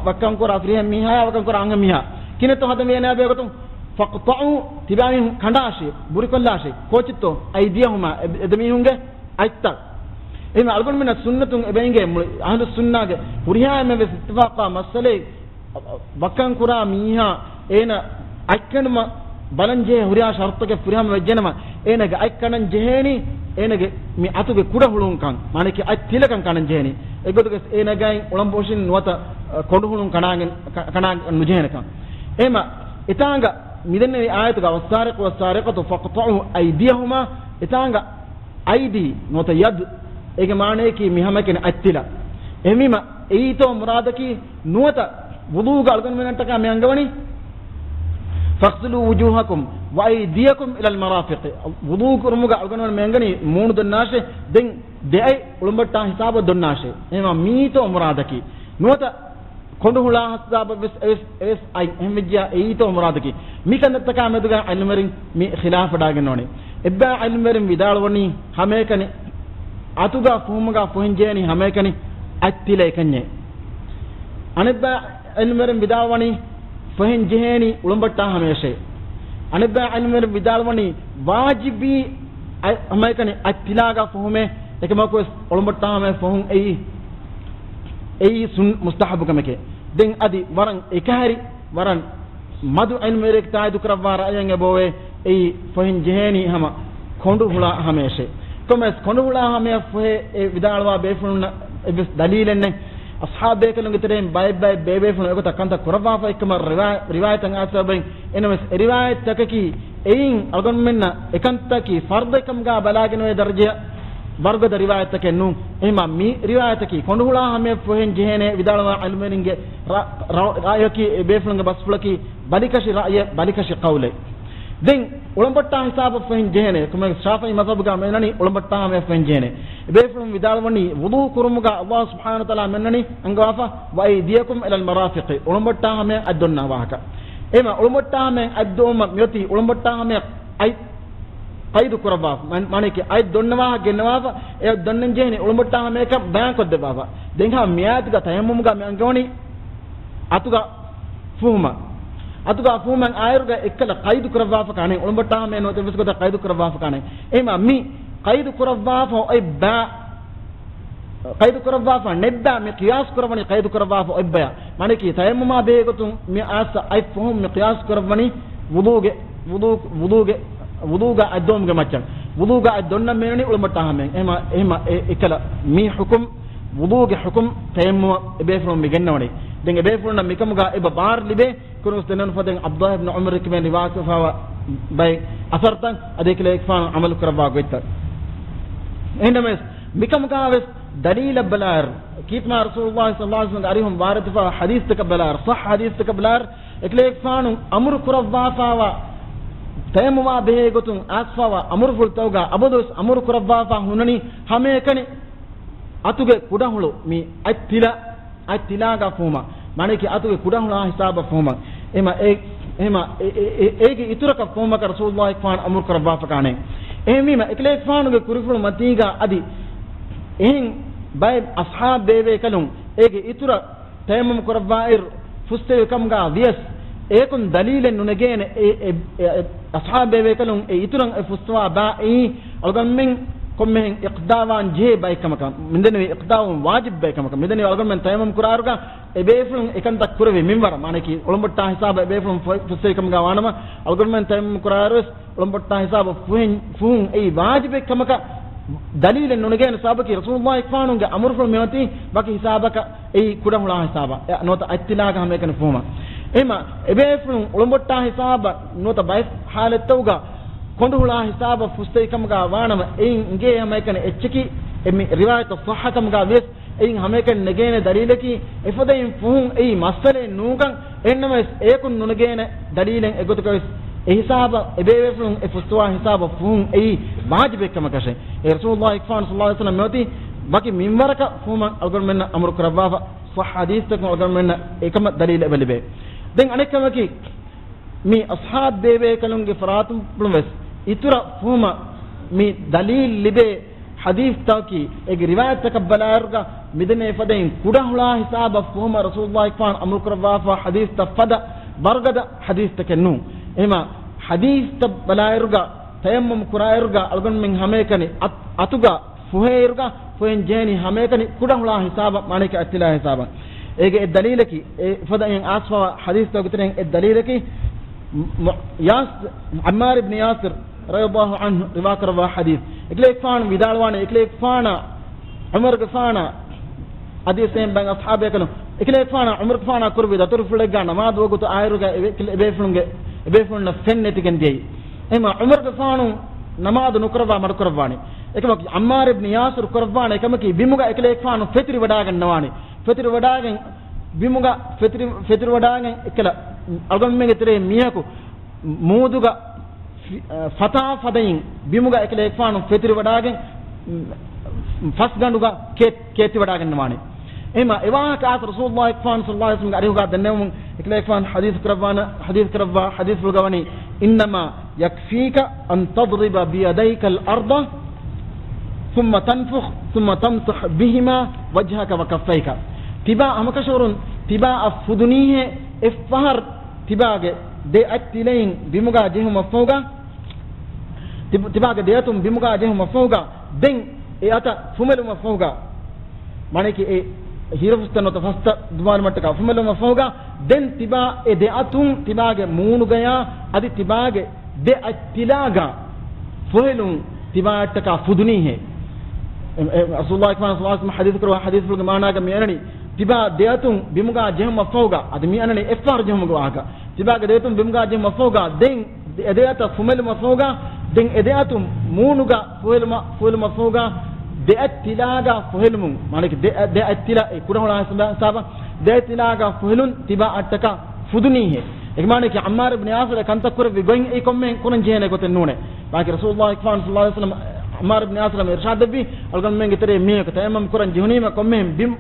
ވައްކަން ކުރާ ފިރިހެން މީހާޔާ، ވައްކަން ކުރާ އަންހެން މީހާ ކިހިނެއްތޯ ހަދަން ވޭނެ ބޭގޮތުން؟ "فاقطعوا"، ތިބާމީހުން ކަނޑާށޭ، ބުރިކޮށްލާށޭ. ކޯޗެއްތޯ؟ "أيديهما"، އެ-، އެ ދެމީހުންގެ އަތްތައް. އެހެން އަޅުގަނޑުމެންނަށް ސުންނަތުން އެބައިނގޭ މުޅި އަހުލުއްސުންނާގެ ހުރިހާ އެންމެ ވެސް އިއްތިފާޤާ މައްސަލައެއް، ވައްކަން ކުރާ މީހާ އޭނަ އަތްކަނޑުމަށް ބަލަން ޖެހޭ ހުރިހާ ޝަރުޠުތަކެއް ފުރިހަމަ ވެއްޖެނަމަ، އޭނަގެ އަތް ކަނޑަން ޖެހޭނީ އޭނަގެ މި އަތުގެ ކުޑަ ހުޅުންކަން، މާނައަކީ އަތް ތިލަކަން ކަނޑަން ޖެހޭނީ. އެގޮތުގަ އޭނަގައި އުޅަނބޮށިން ނުވަތަ، އަ، ކޮނޑު ހުޅުން ކަނޑާގެން، ކަ-، ކަނޑާ ނުޖެހޭނެކަން. އެހެމަ އެތާނގަ މިދެންނެވި އާޔަތުގަ، "والسارق والسارقة فاقطعوا أيديهما"، އެތާނގަ އައިދީ ނުވަތަ ޔަދު، އޭގެ މާނައަކީ މި ހަމައެކަނި އަތް ތިލަ. އެހެންވީމަ، އެއީތޯ މުރާދަކީ ނުވަތަ ވުޟޫގަ އަޅުގަނޑުމެންނަށްޓަކާ މި އަންގަވަނީ، "فاغسلوا وجوهكم وأيديكم إلى المرافق." ވުޟޫ ކުރުމުގަ އަޅުގަނޑުމެން މި އަންގަނީ މޫނު ދޮންނާށޭ، ދެން ދެއަތް އުޅުނބައްޓާ ހިސާބަށް ދޮންނާށޭ. އެހެންވީމަ، މިއީތޯ މުރާދަކީ ނުވަތަ ކޮނޑު ހުޅާ ހިސާބަށްވެސް އެވެސް، އެވެސް އަތް. އެހެންވެއްޖިއްޔާ އެއީތޯ މުރާދަކީ؟ މި ކަންތައްތަކާ މެދުގަ ޢިލްމުވެރިން މި ޚިލާފަށް ވަޑައިގެންނަވަނީ. އެއްބައި ޢިލްމުވެރިން ވިދާޅުވަނީ ހަމައެކަނި އަތުގަ ފުހުމުގަ ފޮހެން ޖެހޭނީ ހަމައެކަނި އަތް ތިލައެކަންޏޭ. އަނެއްބައި ޢިލްމުވެރިން ވިދާޅުވަނީ ފޮހެން ޖެހޭނީ އުޅުނބައްޓާ ހަމަޔަށޭ. އަނެއްބައި ޢިލްމުވެރިން ވިދާޅުވަނީ ވާޖިބީ އަތް، ހަމައެކަނި އަތް ތިލާގަ ފޮހުމޭ، އެކަމަކުވެސް އުޅުނބައްޓާ ހަމަޔަށް ފޮހުން އެއީ، އެއީ ސުން-، މުސްތަޙައްބު ކަމެކޭ. ދެން އަދި ވަރަށް އެކަހެރި، ވަރަށް މަދު ޢިލްމުވެރިއެއް ތާއީދު ކުރައްވާ ރައުޔެއް އެބައޮވޭ، އެއީ ފޮހެން ޖެހޭނީ ހަމަ ކޮނޑު ހުޅާ ހަމަޔަށޭ. ކޮންމެސް ކޮނޑު ހުޅާ ހަމަޔަށް ފޮހެ އެ ވިދާޅުވާ ބޭފުޅުންނަށް އެއްވެސް ދަލީލެއް ނެތް. އަޞްޙާބު ބޭކަލުންގެ ތެރެއިން ބައެއް ބައެއް ބޭބޭފުޅުން އެގޮތަށް ކަންތައް ކުރައްވާފަ އެއްކަމަށް ރިވާ-، ރިވާޔަތްތައް އާސަބައިން. އެނަމަވެސް އެ ރިވާޔަތްތަކަކީ އެއިން އަޅުގަނޑުމެންނަށް އެކަންތައްތަކީ ފަރްޟެއް ކަމުގަ ބަލާގެން އޮތް ދަރަޖައަށް ވަރުގަދަ ރިވާޔަތްތަކެއް ނޫން. އެހެންވީމަ މި ރިވާޔަތަކީ ކޮނޑު ހުޅާ ހަމަޔަށް ފޮހެން ޖެހޭނޭ ވިދާޅުވާ ޢިލްމުވެރިންގެ ރަ-، ރަ-، ރައުޔަކީ އެ ބޭފުޅުންގެ ބަސްފުޅަކީ ބަލިކަށި ރައުޔެއް، ބަލިކަށި ޤައުލެއް. ދެން އުޅުނބައްޓާ ހިސާބަށް ފޮހެން ޖެހޭނެ، ކޮންމެސް ޝާފިޢީ މަޛްހަބުގަ މިއޮންނަނީ އުޅުނބައްޓާ ހަމަޔަށް ފޮހެން ޖެހޭނެ. އެބޭފުޅުން ވިދާޅުވަނީ ވުޟޫ ކުރުމުގަ ﷲ ސުބްޙާނަހޫ ވަތަޢާލާ މިއޮންނަނީ އަންގަވާފަ، "وأيديكم إلى المرافق"، އުޅުނބައްޓާ ހަމަޔަށް އަތް ދޮންނަ ވާހަކަ. އެހެންވީމަ އުޅުނބައްޓާ ހަމަޔަށް އަތް ދޮންނަ މިއޮތީ އުޅުނބައްޓާ ހަމަޔަށް އަތް ޤައިދު ކުރައްވާފަ، މަ-، މާނައަކީ އަތް ދޮންނަ ވާހަކަ ގެންނަވާފަ، އެ އަތް ދޮންނަން ޖެހެނީ އުޅުނބައްޓާ ހަމަޔަކަށް ބަޔާންކޮށްދެއްވާފަ. ދެން ހަމަ މިއާޔަތުގަ ތަޔައްމުމުގަ މި އަންގަވަނީ އަތުގަ ފުހުމަށް. އަތުގަ ފުހުމަށް އާއިރުގަ އެއްކަލަ ޤައިދު ކުރައްވާފަ ކާނެ، އުޅުނބައްޓާ ހަމަޔަށް ނުވަތަ އެއްވެސް ގޮތަށް ޤައިދު ކުރައްވާފަ ކާނެ. އެހެންވީމަ މި ޤައިދު ކުރައްވާފަ އޮތް ބަ-، ޤައިދު ކުރައްވާފަ ނެތްބަ، މި ޤިޔާސް ކުރައްވަނީ ޤައިދު ކުރައްވާފަ އޮތް ބަޔަށް. މާނައަކީ ތަޔައްމުމާ ބެހޭގޮތުން މި އައިސް އަތް ފުހުން މި ޤިޔާސް ކުރައްވަނީ ވުޟޫގެ، ވުޟޫ، ވުޟޫގެ، ވުޟޫގަ އަތް ދޮނުމުގެ މައްޗަށް. ވުޟޫގަ އަތް ދޮންނަން މިއޮންނަނީ އުޅުނބައްޓާ ހަމަޔަށް. އެހެންވީމަ، އެހެންވީމަ އެ-، އެކަލަ މި ޙުކުމް ވުޟޫގެ ޙުކުމް ތަޔައްމުމަށް އެބޭފުޅުން މި ގެންނަވަނީ. ދެން އެބޭފުޅުންނަށް މިކަމުގަ އެބަ ބާރު ލިބޭ، ކުރުސް ދެންނެވުނު ފަދައިން ޢަބްދުﷲ އިބްނު ޢުމަރު ކިބެން ރިވާކޮށްފައިވާ ބައެއް އަސަރުތައް އަދި އެކަލޭގެފާނު ޢަމަލު ކުރައްވާ ގޮތްތައް. އެހެންނަމަވެސް، މިކަމުގަވެސް ދަލީލަށް ބަލާއިރު، ކީރިތި މާ ރަސޫލުﷲ ޞައްލަﷲ ޢަލައިހި ވަސައްލަމްގެ އަރިހުން ވާރިދުވާ ޙަދީޘްތަކަށް ބަލާއިރު، ޞައްޙަ ޙަދީޘްތަކަށް ބަލާއިރު، އެކަލޭގެފާނު އަމުރު ކުރައްވާފައިވާ، ތަޔައްމުމާ ބެހޭ ގޮތުން އައިސްފައިވާ އަމުރުފުޅުތަކުގަ އަބަދުވެސް އަމުރު ކުރައްވާފަ ހުންނަނީ ހަމައެކަނި އަތުގެ ކުޑަހުޅު މި އަތް ތިލަ، އަތް ތިލާގަ ފުހުމަށް. މާނައަކީ އަތުގެ ކުޑަހުޅާ ހިސާބަށް ފުހުމަށް. އެހެންވީމަ އެ-، އެހެންވީމަ އެ-، އެ-، އެ-، އޭގެ އިތުރަކަށް ފުހުމަކަށް ރަސޫލުﷲ ފާން އަމުރު ކުރައްވާފަ ކާނެ. އެހެންވީމަ އެކަލޭގެފާނުގެ ކުރިފުޅު މަތީގަ އަދި އެހެން ބައެއް އަޞްޙާބު ބޭބޭކަލުން އޭގެ އިތުރަށް ތަޔައްމުމު ކުރައްވާއިރު، ފުއްސެވި ކަމުގަ ވިޔަސް، އޭކުން ދަލީލެއް ނުނެގޭނެ އެ، އެ، އެ، އެ، އަޞްޙާބު ބޭބޭކަލުން އެ އިތުރަށް އެ ފުއްސަވާ ބައި އަޅުގަނޑުމެން ކޮންމެހެން އިޤްތިދާވާން ޖެހޭ ބައެއް ކަމަކަށް މިދެންނެވި، އިޤްތިދާވުން ވާޖިބު ބައެއް ކަމަކަށް މިދެންނެވި. އަޅުގަނޑުމެން ތަޔައްމުމު ކުރާއިރުގަ އެ ބޭފުޅުން އެކަންތައް ކުރެވި މިންވަރަށް، މާނައަކީ އުޅުނބައްޓާ ހިސާބަށް އެ ބޭފުޅުން ފޮ-، ފުއްސެވި ކަމުގަ ވާނަމަ، އަޅުގަނޑުމެން ތަޔައްމުމު ކުރާއިރުވެސް އުޅުނބައްޓާ ހިސާބަށް ފުހެން، ފުހުން އެއީ ވާޖިބެއް ކަމަކަށް ދަލީލެއް ނުނެގޭނެ ސަބަބަކީ، ރަސޫލުﷲ ފާނުގެ އަމުރުފުޅު މިއޮތީ ވަކި ހިސާބަކަށް، އެއީ ކުޑަހުޅާ ހިސާބަށް، އެ، ނުވަތަ އަތްތިލާގަ ހަމައެކަނި ފުހުމަށް. އެހެންވީމަ، އެބޭފުޅުން އުޅުނބައްޓާ ހިސާބަށް ނުވަތަ ބައެއް ޙާލަތްތަކުގަ ކޮނޑުހުޅާ ހިސާބަށް ފުއްސެވި ކަމުގަ ވާނަމަ، އެއިން އިނގޭ ހަމައެކަނި އެއްޗަކީ، އެ މި ރިވާޔަތަށް ޞައްޙަ ކަމުގަ ވިޔަސް، އެއިން ހަމައެކަނި ނެގޭނެ ދަލީލަކީ، އެފަދައިން ފުހުން އެއީ މައްސަލައެއް ނޫންކަން، އެހެންނަމަވެސް އެޔަކުން ނުނެގޭނެ ދަލީލެއް އެގޮތަކަށް ވެސް، އެހިސާބަށް އެބޭފުޅުން އެ ފުސްތުވާ ހިސާބަށް ފުހުން އެއީ ވާޖިބެއް ކަމަކަށެ. އެ ރަސޫލުﷲ ފާން ޞައްލަﷲ ޢަލައިހި ވަސައްލަމް މިއޮތީ ވަކި މިންވަރަކަށް ފުހުމަށް އަޅުގަނޑުމެންނަށް އަމުރު ކުރައްވާފަ، ޞައްޙަ ޙަދީޘްތަކުން އަޅުގަނޑުމެންނަށް އެކަމަށް ދަލީލު އެބަ ލިބޭ. ދެން އަނެއްކަމަކީ، މި އަޞްޙާބް ބޭބޭކަލުންގެ ފަރާތުން ވެސް އިތުރަށް ފުހުމަށް މި ދަލީލް ލިބޭ ޙަދީޘްތަކަކީ، އޭގެ ރިވާޔަތްތަކަށް ބަލާއިރުގަ، މިދެންނެވި ފަދައިން ކުޑަހުޅާ ހިސާބަށް ފުހުމަށް ރަސޫލުﷲ ފާން އަމުރު ކުރައްވާފަ ޙަދީޘްތައް ފަދަ ވަރުގަދަ ޙަދީޘްތަކެއް ނޫން. އެހެމަ ޙަދީޘްތައް ބަލާއިރުގަ، ތަޔައްމުމް ކުރާއިރުގަ، އަޅުގަނޑުމެން ހަމައެކަނި އަތް-، އަތުގަ ފުހޭއިރުގަ، ފުހެން ޖެހެނީ ހަމައެކަނި ކުޑަހުޅާ ހިސާބަށް، މާނައަކީ އަތްތިލާ ހިސާބަށް. އޭގެ އެއް ދަލީލަކީ، އެ ފަދައިން އާސްފާވާ ޙަދީޘްތަކުގެ ތެރެއިން އެއް ދަލީލަކީ، މު-، ޔާސް-، ޢައްމާރު ބިން ޔާސިރު ރަޟިޔަﷲ ޢަންހު ރިވާ ކުރައްވާ ޙަދީޘް. އެކަލޭގެފާނު ވިދާޅުވާނެ، އެކަލޭގެފާނާ ޢުމަރުގެފާނާ އަދިވެސް އެހެން ބައެއް އަޞްޙާބޭކަލުން، އެކަލޭގެފާނާ ޢުމަރުގެފާނާ ކުރެއްވި ދަތުރުފުޅެއްގަ ނަމާދު ވަގުތު އާއިރުގަ އެ-، އެބޭފުޅުންގެ، އެބޭފުޅުންނަށް ފެން ނެތިގެން ދިޔައީ. އެހެމަ ޢުމަރުގެފާނު ނަމާދު ނުކުރައްވާ މަޑުކުރައްވާނެ. އެކަމަކު ޢައްމާރު ބިން ޔާސިރު ކުރައްވާނެ އެކަމަކީ، ބިމުގަ އެކަލޭގެފާނު ފެތުރިވަޑާގަންނަވާނެ. ފެތުރިވަޑާގެން ބިމުގަ ފެތުރި-، ފެތުރިވަޑާގެން އެކަލަ އަޅުގަނޑުމެންގެ ތެރޭ މީހަކު މޫދުގަ ފި-، އަ، ފަތާ ފަދައިން ބިމުގަ އެކަލޭގެފާނު ފެތުރިވަޑާގެން، މް، ފަސްގަނޑުގަ ކޭ-، ކޭތިވަޑާގަންނަވާނެ. އެހެމަ އެވާހަކަ އާސް ރަސޫލުﷲ ފާން ޞައްލަﷲ ޢަލައިހި ވަސައްލަމްގެ އަރިހުގަ ދެންނެވުމުން، އެކަލޭގެފާނު ޙަދީޘް ކުރައްވާނަ-، ޙަދީޘް ކުރައްވާ ޙަދީޘްފުޅުގަ ވަނީ، إنما يكفيك أن تضرب بيديك الأرض ثم تنفخ ثم تمسح بهما وجهك وكفيك. ތިބާ ހަމަކަށަވަރުން ތިބާއަށް ފުދުނީހޭ އެއްފަހަރު ތިބާގެ ދެ އަތް ތިލައިން ބިމުގަ ޖެހުމަށްފަހުގަ، ތިބ-، ތިބާގެ ދެއަތުން ބިމުގަ ޖެހުމަށްފަހުގަ، ދެން އެ އަތަށް ފުމެލުމަށްފަހުގަ، މާނައަކީ އެ ހިރަފުސްތައް ނުވަތަ ފަސްތައް ދުމާލުމަށްޓަކާ ފުމެލުމަށްފަހުގަ، ދެން ތިބާ އެ ދެ އަތުން ތިބާގެ މޫނުގަޔާ އަދި ތިބާގެ ދެ އަތް ތިލާގަ ފޮހެލުން ތިބާއަށްޓަކާ ފުދުނީހޭ. އެ، އެ، ރަސޫލުﷲ ޞައްލަﷲ ޢަލައިހި ވަސައްލަމް ޙަދީޘް ކުރައްވާ ޙަދީޘްފުޅުގެ މާނައަކީ މި އަންނަނީ، ތިބާ ދެއަތުން ބިމުގަ ޖެހުމަށްފަހުގަ، އަދި މި އަންނަނީ އެއްފަހަރު ޖެހުމުގެ ވާހަކަ. ތިބާގެ ދެއަތުން ބިމުގަ ޖެހުމަށްފަހުގަ، ދެން އެ ދެއަތަށް ފުމެލުމަށްފަހުގަ، ދެން އެ ދެއަތުން މޫނުގަ ފުހެލުމަށް، ފުހެލުމަށްފަހުގަ، ދެއަތް ތިލާގަ ފޮހެލުމުން، މާނައަކީ ދެ، ދެއަތް ތިލާ، އެ ކުޑަހުޅާ ހިސާބަށް، ދެއަތް ތިލާގަ ފޮހެލުން ތިބާއަށްޓަކާ ފުދުނީހޭ. އޭގެ މާނައަކީ ޢައްމާރު ބިން ޔާސިރު އެ ކަންތައް ކުރެއްވި ގޮތް އެއީ ކޮންމެހެން ކުރަން ޖެހޭނެ ގޮތެއް ނޫނޭ. މާނައަކީ ރަސޫލުﷲ ޞައްލަﷲ ޢަލައިހި ވަސައްލަމް ޢައްމާރު ބިން ޔާސިރަށް އިރުޝާދު ދެއްވީ، އަޅުގަނޑުމެންގެ ތެރޭ މީހަކު ތަޔައްމަމް ކުރަން ޖެހުނީމަ ކޮންމެހެން ބިން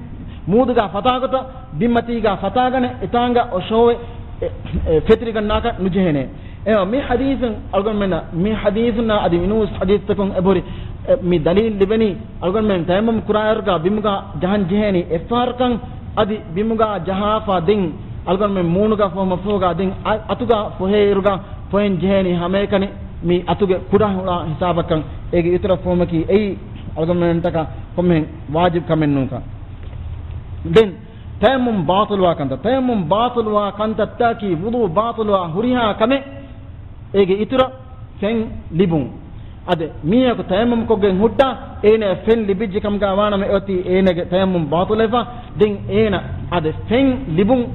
މޫދުގަ ފަތާގޮތަށް، ބިންމަތީގަ ފަތާގަނެ، އެތާނގަ އޮށޯވެ، އެ، އެ، ފެތުރިގަންނާކަށް ނުޖެހޭނެ. އެ، މި ޙަދީޘުން އަޅުގަނޑުމެންނަށް، މި ޙަދީޘުންނާ އަދި މިނޫސް ޙަދީޘްތަކުން އެބަހުރި، އެ، މި ދަލީލް ލިބެނީ، އަޅުގަނޑުމެން ތަޔައްމަމް ކުރާއިރުގަ ބިމުގަ ޖަހަން ޖެހޭނީ އެއްފަހަރަކަށް، އަދި ބިމުގަ ޖަހާފަ ދެން އަޅުގަނޑުމެން މޫނުގަ ފޮހުމަށްފަހުގަ ދެން އަ-، އަތުގަ ފޮހޭއިރުގަ ފޮހެން ޖެހޭނީ ހަމައެކަނި މި އަތުގެ ކުޑަހުޅާ ހިސާބަކަށް. އޭގެ އިތުރަށް ފޮހުމަކީ އެއީ އަޅުގަނޑުމެންނަށްޓަކާ ކޮންމެހެން ވާޖިބު ކަމެއް ނޫންކަން. ދެން ތަޔައްމަމް ބާޠިލުވާ ކަންތައް. ތަޔައްމަމް ބާޠިލުވާ ކަންތައްތަކީ ވުޟޫ ބާޠިލުވާ ހުރިހާ ކަމެއް. އޭގެ އިތުރަށް ފެން ލިބުން. އަދި މީހަކު ތަޔައްމަމް ކޮށްގެން ހުއްޓާ، އޭނަޔަށް ފެން ލިބިއްޖެ ކަމުގަ ވާނަމަ އެއޮތީ އޭނަގެ ތަޔައްމަމް ބާޠިލުވެފަ. ދެން އޭނަ އަދި ފެން ލިބުން،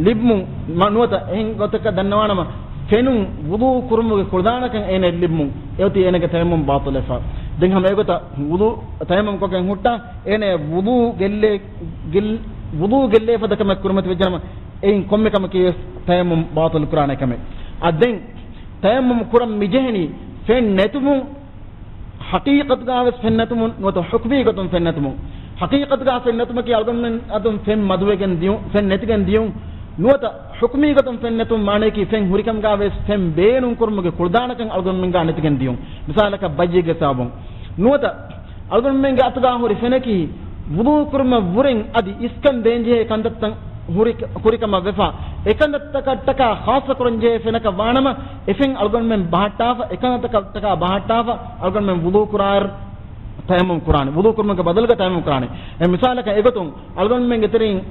ލިބުމުން މަ-، ނުވަތަ އެހެން ގޮތަކަށް ދަންނަވާނަމަ، ފެނުން ވުޟޫ ކުރުމުގެ ކުޅަދާނަކަން އޭނަޔަށް ލިބުމުން އެއޮތީ އޭނަގެ ތަޔައްމަމް ބާޠިލުވެފަ. ދެން ހަމަ އެގޮތަށް ވުޟޫ، ތަޔައްމަމް ކޮށްގެން ހުއްޓާ، އޭނަޔަށް ވުޟޫ ގެއްލޭ، ގެއްލް-، ވުޟޫ ގެއްލޭ ފަދަ ކަމެއް ކުރިމަތި ވެއްޖެނަމަ، އެއިން ކޮންމެ ކަމަކީ ވެސް ތަޔައްމަމް ބާޠިލު ކުރާނެ ކަމެއް. އަދި ދެން ތަޔައްމަމް ކުރަން މިޖެހެނީ ފެން ނެތުމުން، ޙަޤީޤަތުގަ ވެސް ފެން ނެތުމުން، ނުވަތަ ޙުކުމީ ގޮތުން ފެން ނެތުމުން. ޙަޤީޤަތުގަ ފެން ނެތުމަކީ އަޅުގަނޑުމެން އަތުން ފެން މަދުވެގެން ދިޔުން، ފެން ނެތިގެން ދިޔުން. ނުވަތަ ޙުކުމީ ގޮތުން ފެން ނެތުން މާނައަކީ ފެން ހުރިކަމުގަ ވެސް ފެން ބޭނުން ކުރުމުގެ ކުޅަދާނަކަން އަޅުގަނޑުމެންގަ ނެތިގެން ދިޔުން. މިސާލަކަށް ބައްޔެއްގެ ސަބަބުން. ނުވަތަ އަޅުގަނޑުމެންގެ އަތުގަ ހުރި ފެނަކީ ވުޟޫ ކުރުމަށް ވުރެން އަދި އިސްކަން ދޭންޖެހޭ ކަންތައްތައް ހުރި، ހުރިކަމަށް ވެފަ. އެކަންތައްތަކަށްޓަކާ ޚާއްޞަ ކުރަންޖެހޭ ފެނަކަށް ވާނަމަ، އެފެން އަޅުގަނޑުމެން ބަހައްޓާފަ، އެކަންތައްތަކަށްޓަކާ ބަހައްޓާފަ، އަޅުގަނޑުމެން ވުޟޫ ކުރާއިރު ތަޔައްމަމް ކުރާނެ. ވުޟޫ ކުރުމުގެ ބަދަލުގަ ތަޔައްމަމް ކުރާނެ. އެ މިސާލަކަށް އެގޮތުން އަޅުގަނޑުމެންގެ ތެރެއިން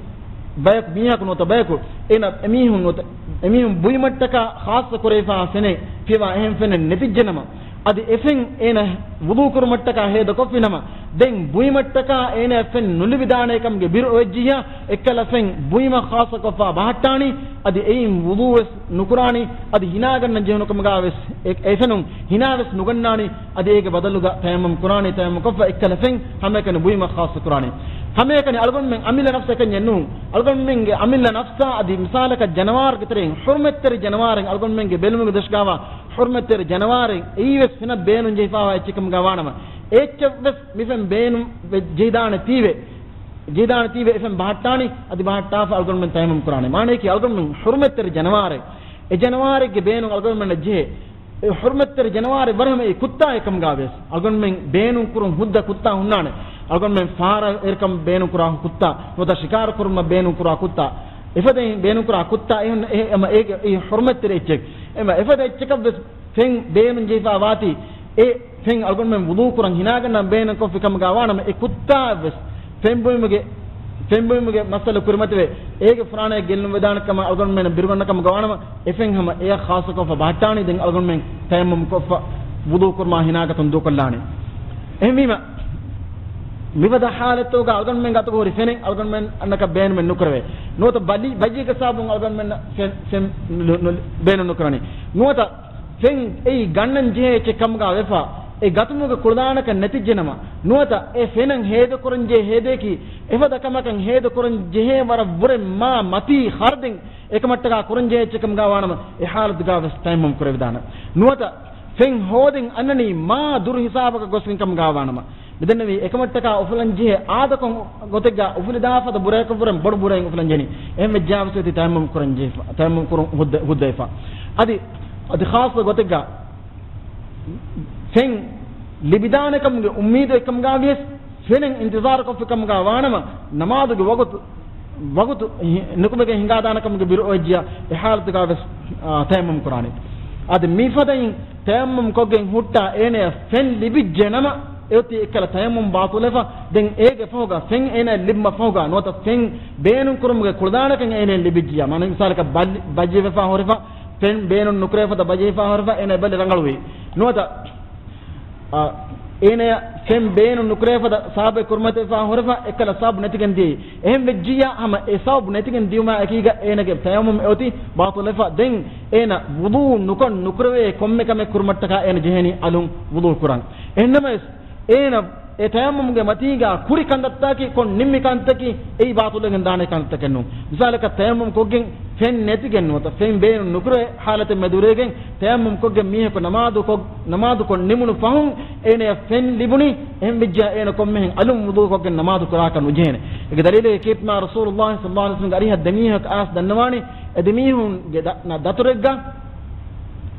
ބަޔަކު މީހަކު ނުވަތަ ބަޔަކު، އޭނަ އެމީހުން ނުވަތަ އެމީހުން ބުއިމަށްޓަކާ ޚާއްޞަ ކުރެވިފާ ފެނެއް ފިޔަވާ އެހެން ފެނެއް ނެތިއްޖެނަމަ، އަދި އެފެން އޭނަ ވުޟޫ ކުރުމަށްޓަކާ ހޭދަކޮށްފިނަމަ، ދެން ބުއިމަށްޓަކާ އޭނަ ފެން ނުލިބިދާނޭ ކަމުގެ ބިރު އޮވެއްޖިއްޔާ، އެއްކަލަ ފެން ބުއިމަށް ޚާއްޞަކޮށްފާ ބަހައްޓާނީ، އަދި އެއިން ވުޟޫވެސް ނުކުރާނީ، އަދި ހިނާގަންނަން ޖެހުނު ކަމުގަ ވެސް އެ، އެ ފެނުން ހިނާވެސް ނުގަންނާނީ، އަދި އޭގެ ބަދަލުގަ ތަޔައްމަމް ކުރާނީ، ތަޔައްމަމް ކޮށްފަ އެއްކަލަ ފެން ހަމައެކަނި ބުއިމަށް ޚާއްޞަ ކުރާނީ. ހަމައެކަނި އަޅުގަނޑުމެން އަމިއްލަ ނަފްސަކަށް ނޫން. އަޅުގަނޑުމެންގެ އަމިއްލަ ނަފްސާ އަދި މިސާލަކަށް ޖަނަވާރުގެ ތެރެއިން ޙުރުމަތްތެރި ޖަނަވާރެއް އަޅުގަނޑުމެންގެ ބެލުމުގެ ދަށުގަވާ ޙުރުމަތްތެރި ޖަނަވާރެއް އެއީވެސް ފެނަށް ބޭނުން ޖެހިފާވާ އެއްޗެއް ކަމުގަ ވާނަމަ، އެ އެއްޗެއްވެސް މި ފެން ބޭނުން ވެ-، ޖެހިދާނެ ތީވެ، ޖެހިދާނެ ތީވެ އެ ފެން ބަހައްޓާނީ، އަދި ބަހައްޓާފަ އަޅުގަނޑުމެން ތަޔައްމަމް ކުރާނެ. މާނަޔަކީ އަޅުގަނޑުމެން ޙުރުމަތްތެރި ޖަނަވާރެއް، އެ ޖަނަވާރެއްގެ ބޭނުން އަޅުގަނޑުމެންނަށް ޖެހޭ. އެ ޙުރުމަތްތެރި ޖަނަވާރެއް ވަރަށް އެ ކުއްތާއެއް ކަމުގަ ވިޔަސް، އަޅުގަނޑުމެން ބޭނުން ކުރުން ހުއްދަ ކުއްތާ ހުންނާނެ. އަޅުގަނޑުމެން ފާރަ އެރިކަން ބޭނުން ކުރާ ކުއްތާ، ނުވަތަ ޝިކާރަ ކުރުމަށް ބޭނުން ކުރާ ކުއްތާ، އެފަދައިން ބޭނުން ކުރާ ކުއްތާ، އެހެން އެ-، އެމަ އޭގެ އެ ޙުރުމަތްތެރި އެއްޗެއް. އެމަ އެފަދަ އެއްޗަކަށްވެސް ފެން ބޭނުން ޖެހިފާ ވާތީ، އެ ފެން އަޅުގަނޑުމެން ވުޟޫ ކުރަން ހިނާގަންނަން ބޭނުންކޮށްފި ކަމުގަ ވާނަމަ، އެ ކުއްތާއަށްވެސް ފެން ބުއިމުގެ، ފެން ބުއިމުގެ މައްސަލަ ކުރިމަތިވެ، އޭގެ ފުރާނައަށް ގެއްލުން ވެދާނެ ކަމަށް އަޅުގަނޑުމެންނަށް ބިރުގަންނަ ކަމުގަ ވާނަމަ، އެ ފެން ހަމަ އެއަށް ޚާއްޞަކޮށްފަ ބަހައްޓާނީ. ދެން އަޅުގަނޑުމެން ތަޔައްމަމް ކޮށްފަ ވުޟޫ ކުރުމާ ހިނާގަތުން ދޫކޮށްލާނީ. އެހެންވީމަ، މިފަދަ ޙާލަތުގަ އަޅުގަނޑުމެން އަތުގަ ހުރި ފެނެއް އަޅުގަނޑުމެން އަންނަކަށް ބޭނުމެއް ނުކުރެވޭ. ނުވަތަ ބަލި-، ބައްޔެއްގެ ސަބަބުން އަޅުގަނޑުމެން ފެން، ފެން ނު-، ނު-، ބޭނުން ނުކުރަނީ. ނުވަތަ ފެން އެއީ ގަންނަން ޖެހޭ އެއްޗެއް ކަމުގަ ވެފަ، އެ ގަތުމުގެ ކުޅަދާނަކަން ނެތިއްޖެނަމަ، ނުވަތަ އެ ފެނަށް ހޭދަކުރަން ޖެހޭ ހޭދައަކީ އެފަދަ ކަމަކަށް ހޭދަކުރަން ޖެހޭ ވަރަށް ވުރެ މާ މަތީ ޚަރަދެއް އެކަމަށްޓަކާ ކުރަންޖެހޭ އެއްޗެއް ކަމުގަ ވާނަމަ، އެ ޙާލަތުގަ ވެސް ތަޔައްމަމް ކުރެވިދާނެ. ނުވަތަ ފެން ހޯދެން އަންނަނީ މާ ދުރު ހިސާބަކަށް ގޮސްގެން ކަމުގަ ވާނަމަ، މިދެންނެވީ އެކަމަށްޓަކާ އުފުލަންޖެހޭ އާދަކޮށް ގޮތެއްގަ އުފުލިދާ ފަދަ ބުރަޔަކަށްވުރެން ބޮޑު ބުރައެއް އުފުލަންޖެހެނީ. އެހެން ވެއްޖާވެސް އޮތީ ތަޔައްމަމް ކުރަންޖެހިފަ، ތަޔައްމަމް ކުރުން ހުއްދަ-، ހުއްދަވެފަ. އަދި، އަދި ޚާއްޞަ ގޮތެއްގަ ފެން ލިބިދާނެ ކަމުގެ އުއްމީދު އެއްކަމުގަ ވިޔަސް، ފެނެއް އިންތިޒާރުކޮށްފި ކަމުގަ ވާނަމަ، ނަމާދުގެ ވަގުތު، ވަގުތު ހި-، ނުކުމެގެން ހިނގާދާނެ ކަމުގެ ބިރު އޮވެއްޖިޔާ، އެ ޙާލަތުގަ ވެސް، އާ، ތަޔައްމަމް ކުރާނެ. އަދި މިފަދައިން ތަޔައްމަމް ކޮށްގެން ހުއްޓާ އޭނަޔަށް ފެން ލިބިއްޖެނަމަ، އެއޮތީ އެއްކަލަ ތަޔައްމަމް ބާޠިލުވެފަ. ދެން އޭގެ ފަހުގަ ފެން އޭނަޔަށް ލިބުމަށް ފަހުގަ ނުވަތަ ފެން ބޭނުން ކުރުމުގެ ކުޅަދާނަކަން އޭނަޔަށް ލިބިއްޖިޔާ، މާނަ މިސާލަކަށް ބަލި-، ބައްޔެއް ވެފަ ހުރެފަ، ފެން ބޭނުން ނުކުރެވޭ ފަދަ ބައްޔެއް ވެފަ ހުރެފަ، އޭނަ ބަލި ރަނގަޅުވީ. ނުވަތަ އާ، އޭނަޔަށް ފެން ބޭނުން ނުކުރޭ ފަދަ ސަބަބެއް ކުރިމަތިވެފަ ހުރެފަ، އެއްކަލަ ސަބަބު ނެތިގެން ދިޔައީ. އެހެން ވެއްޖިއްޔާ، ހަމަ އެ ސަބަބު ނެތިގެން ދިޔުމާ އެކީގަ އޭނަގެ ތަޔައްމަމް އެއޮތީ ބާޠިލުވެފަ. ދެން އޭނަ ވުޟޫ ނުކޮށް ނުކުރެވޭ ކޮންމެ ކަމެއް ކުރުމަށްޓަކާ އޭނަ ޖެހޭނީ އަލުން ވުޟޫ ކުރަން. އެހެންނަމަވެސް، އޭނަ އެ ތަޔައްމަމްގެ މަތީގަ ކުރި ކަންތައްތަކަކީ ކޮށް ނިންމި ކަންތަކީ އެއީ ބާޠިލުވެގެން ދާނެ ކަންތަކެއް ނޫން. މިސާލަކަށް ތަޔައްމަމް ކޮށްގެން ފެން ނެތިގެން ނުވަތަ ފެން ބޭނުން ނުކުރޭ ޙާލަތެއް މެދުވެރިވެގެން ތަޔައްމަމް ކޮށްގެން މީހަކު ނަމާދު ކޮށް، ނަމާދު ކޮށް ނިމުނު ފަހުން އޭނަޔަށް ފެން ލިބުނީ، އެހެން ވެއްޖާ އޭނަ ކޮންމެހެން އަލުން ވުޟޫ ކޮށްގެން ނަމާދު ކުރާކަށް ނުޖެހޭނެ. އޭގެ ދަލީލެއް ކީރިތި މާ ރަސޫލުﷲ ޞައްލަﷲ ޢަލައިހި ވަސައްލަމްގެ އަރިހަށް ދެމީހަކު އައިސް ދަންނަވާނީ، އެ ދެމީހުންގެ ދަ-، ނަ-، ދަތުރެއްގަ،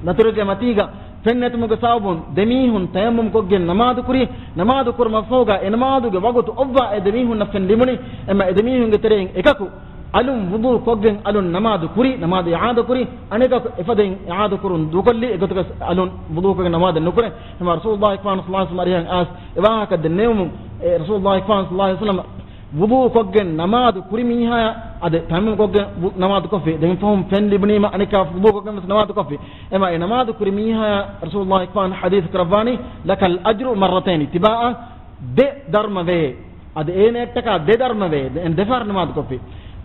ދަތުރެއްގެ މަތީގަ ފެން ނެތުމުގެ ސަބަބުން ދެމީހުން ތަޔައްމަމް ކޮށްގެން ނަމާދު ކުރި، ނަމާދު ކުރުމަށްފަހުގަ އެ ނަމާދުގެ ވަގުތު އޮއްވާ އެ ދެމީހުންނަށް ފެން ލިބުނީ، އެމަ އެ ދެމީހުންގެ ތެރެއިން އެކަކު އަލުން ވުޟޫ ކޮށްގެން އަލުން ނަމާދު ކުރި، ނަމާދު އިޢާދަ ކުރި، އަނެކަކު އެފަދައިން އިޢާދަ ކުރުން ދޫކޮށްލި، އެގޮތަކަށް އަލުން ވުޟޫ ކޮށްގެން ނަމާދެއް ނުކުރޭ. ހަމަ ރަސޫލުﷲ އަކްރަމް ޞައްލަﷲ ޢަލައިހި ވަސައްލަމް އަރިހަށް އައިސް އެ ވާހަކަ ދެންނެވުމުން، އެ ރަސޫލުﷲ އަކްރަމް ޞައްލަﷲ ޢަލައިހި ވަސައްލަމް ވުޟޫ ކޮށްގެން ނަމާދު ކުރި މީހާޔަށް އަދި ތަޔައްމަމް ކޮށްގެން ވު-، ނަމާދު ކޮށްފި. ދެން ފަހުން ފެން ލިބުނީމަ އަނެއްކާ ވުޟޫ ކޮށްގެން ވެސް ނަމާދު ކޮށްފި. އެމަ އެ ނަމާދު ކުރި މީހާޔަށް ރަސޫލުﷲ އަކްރަމް ޙަދީޘް ކުރައްވާނީ، "لك الأجر مرتين" ތިބާއަށް ދެ ދަރުމަ ވޭ. އަދި އޭނައަށްޓަކާ ދެ ދަރުމަ ވޭ. ދެ-، ދެފަހަރު ނަމާދު ކޮށްފި.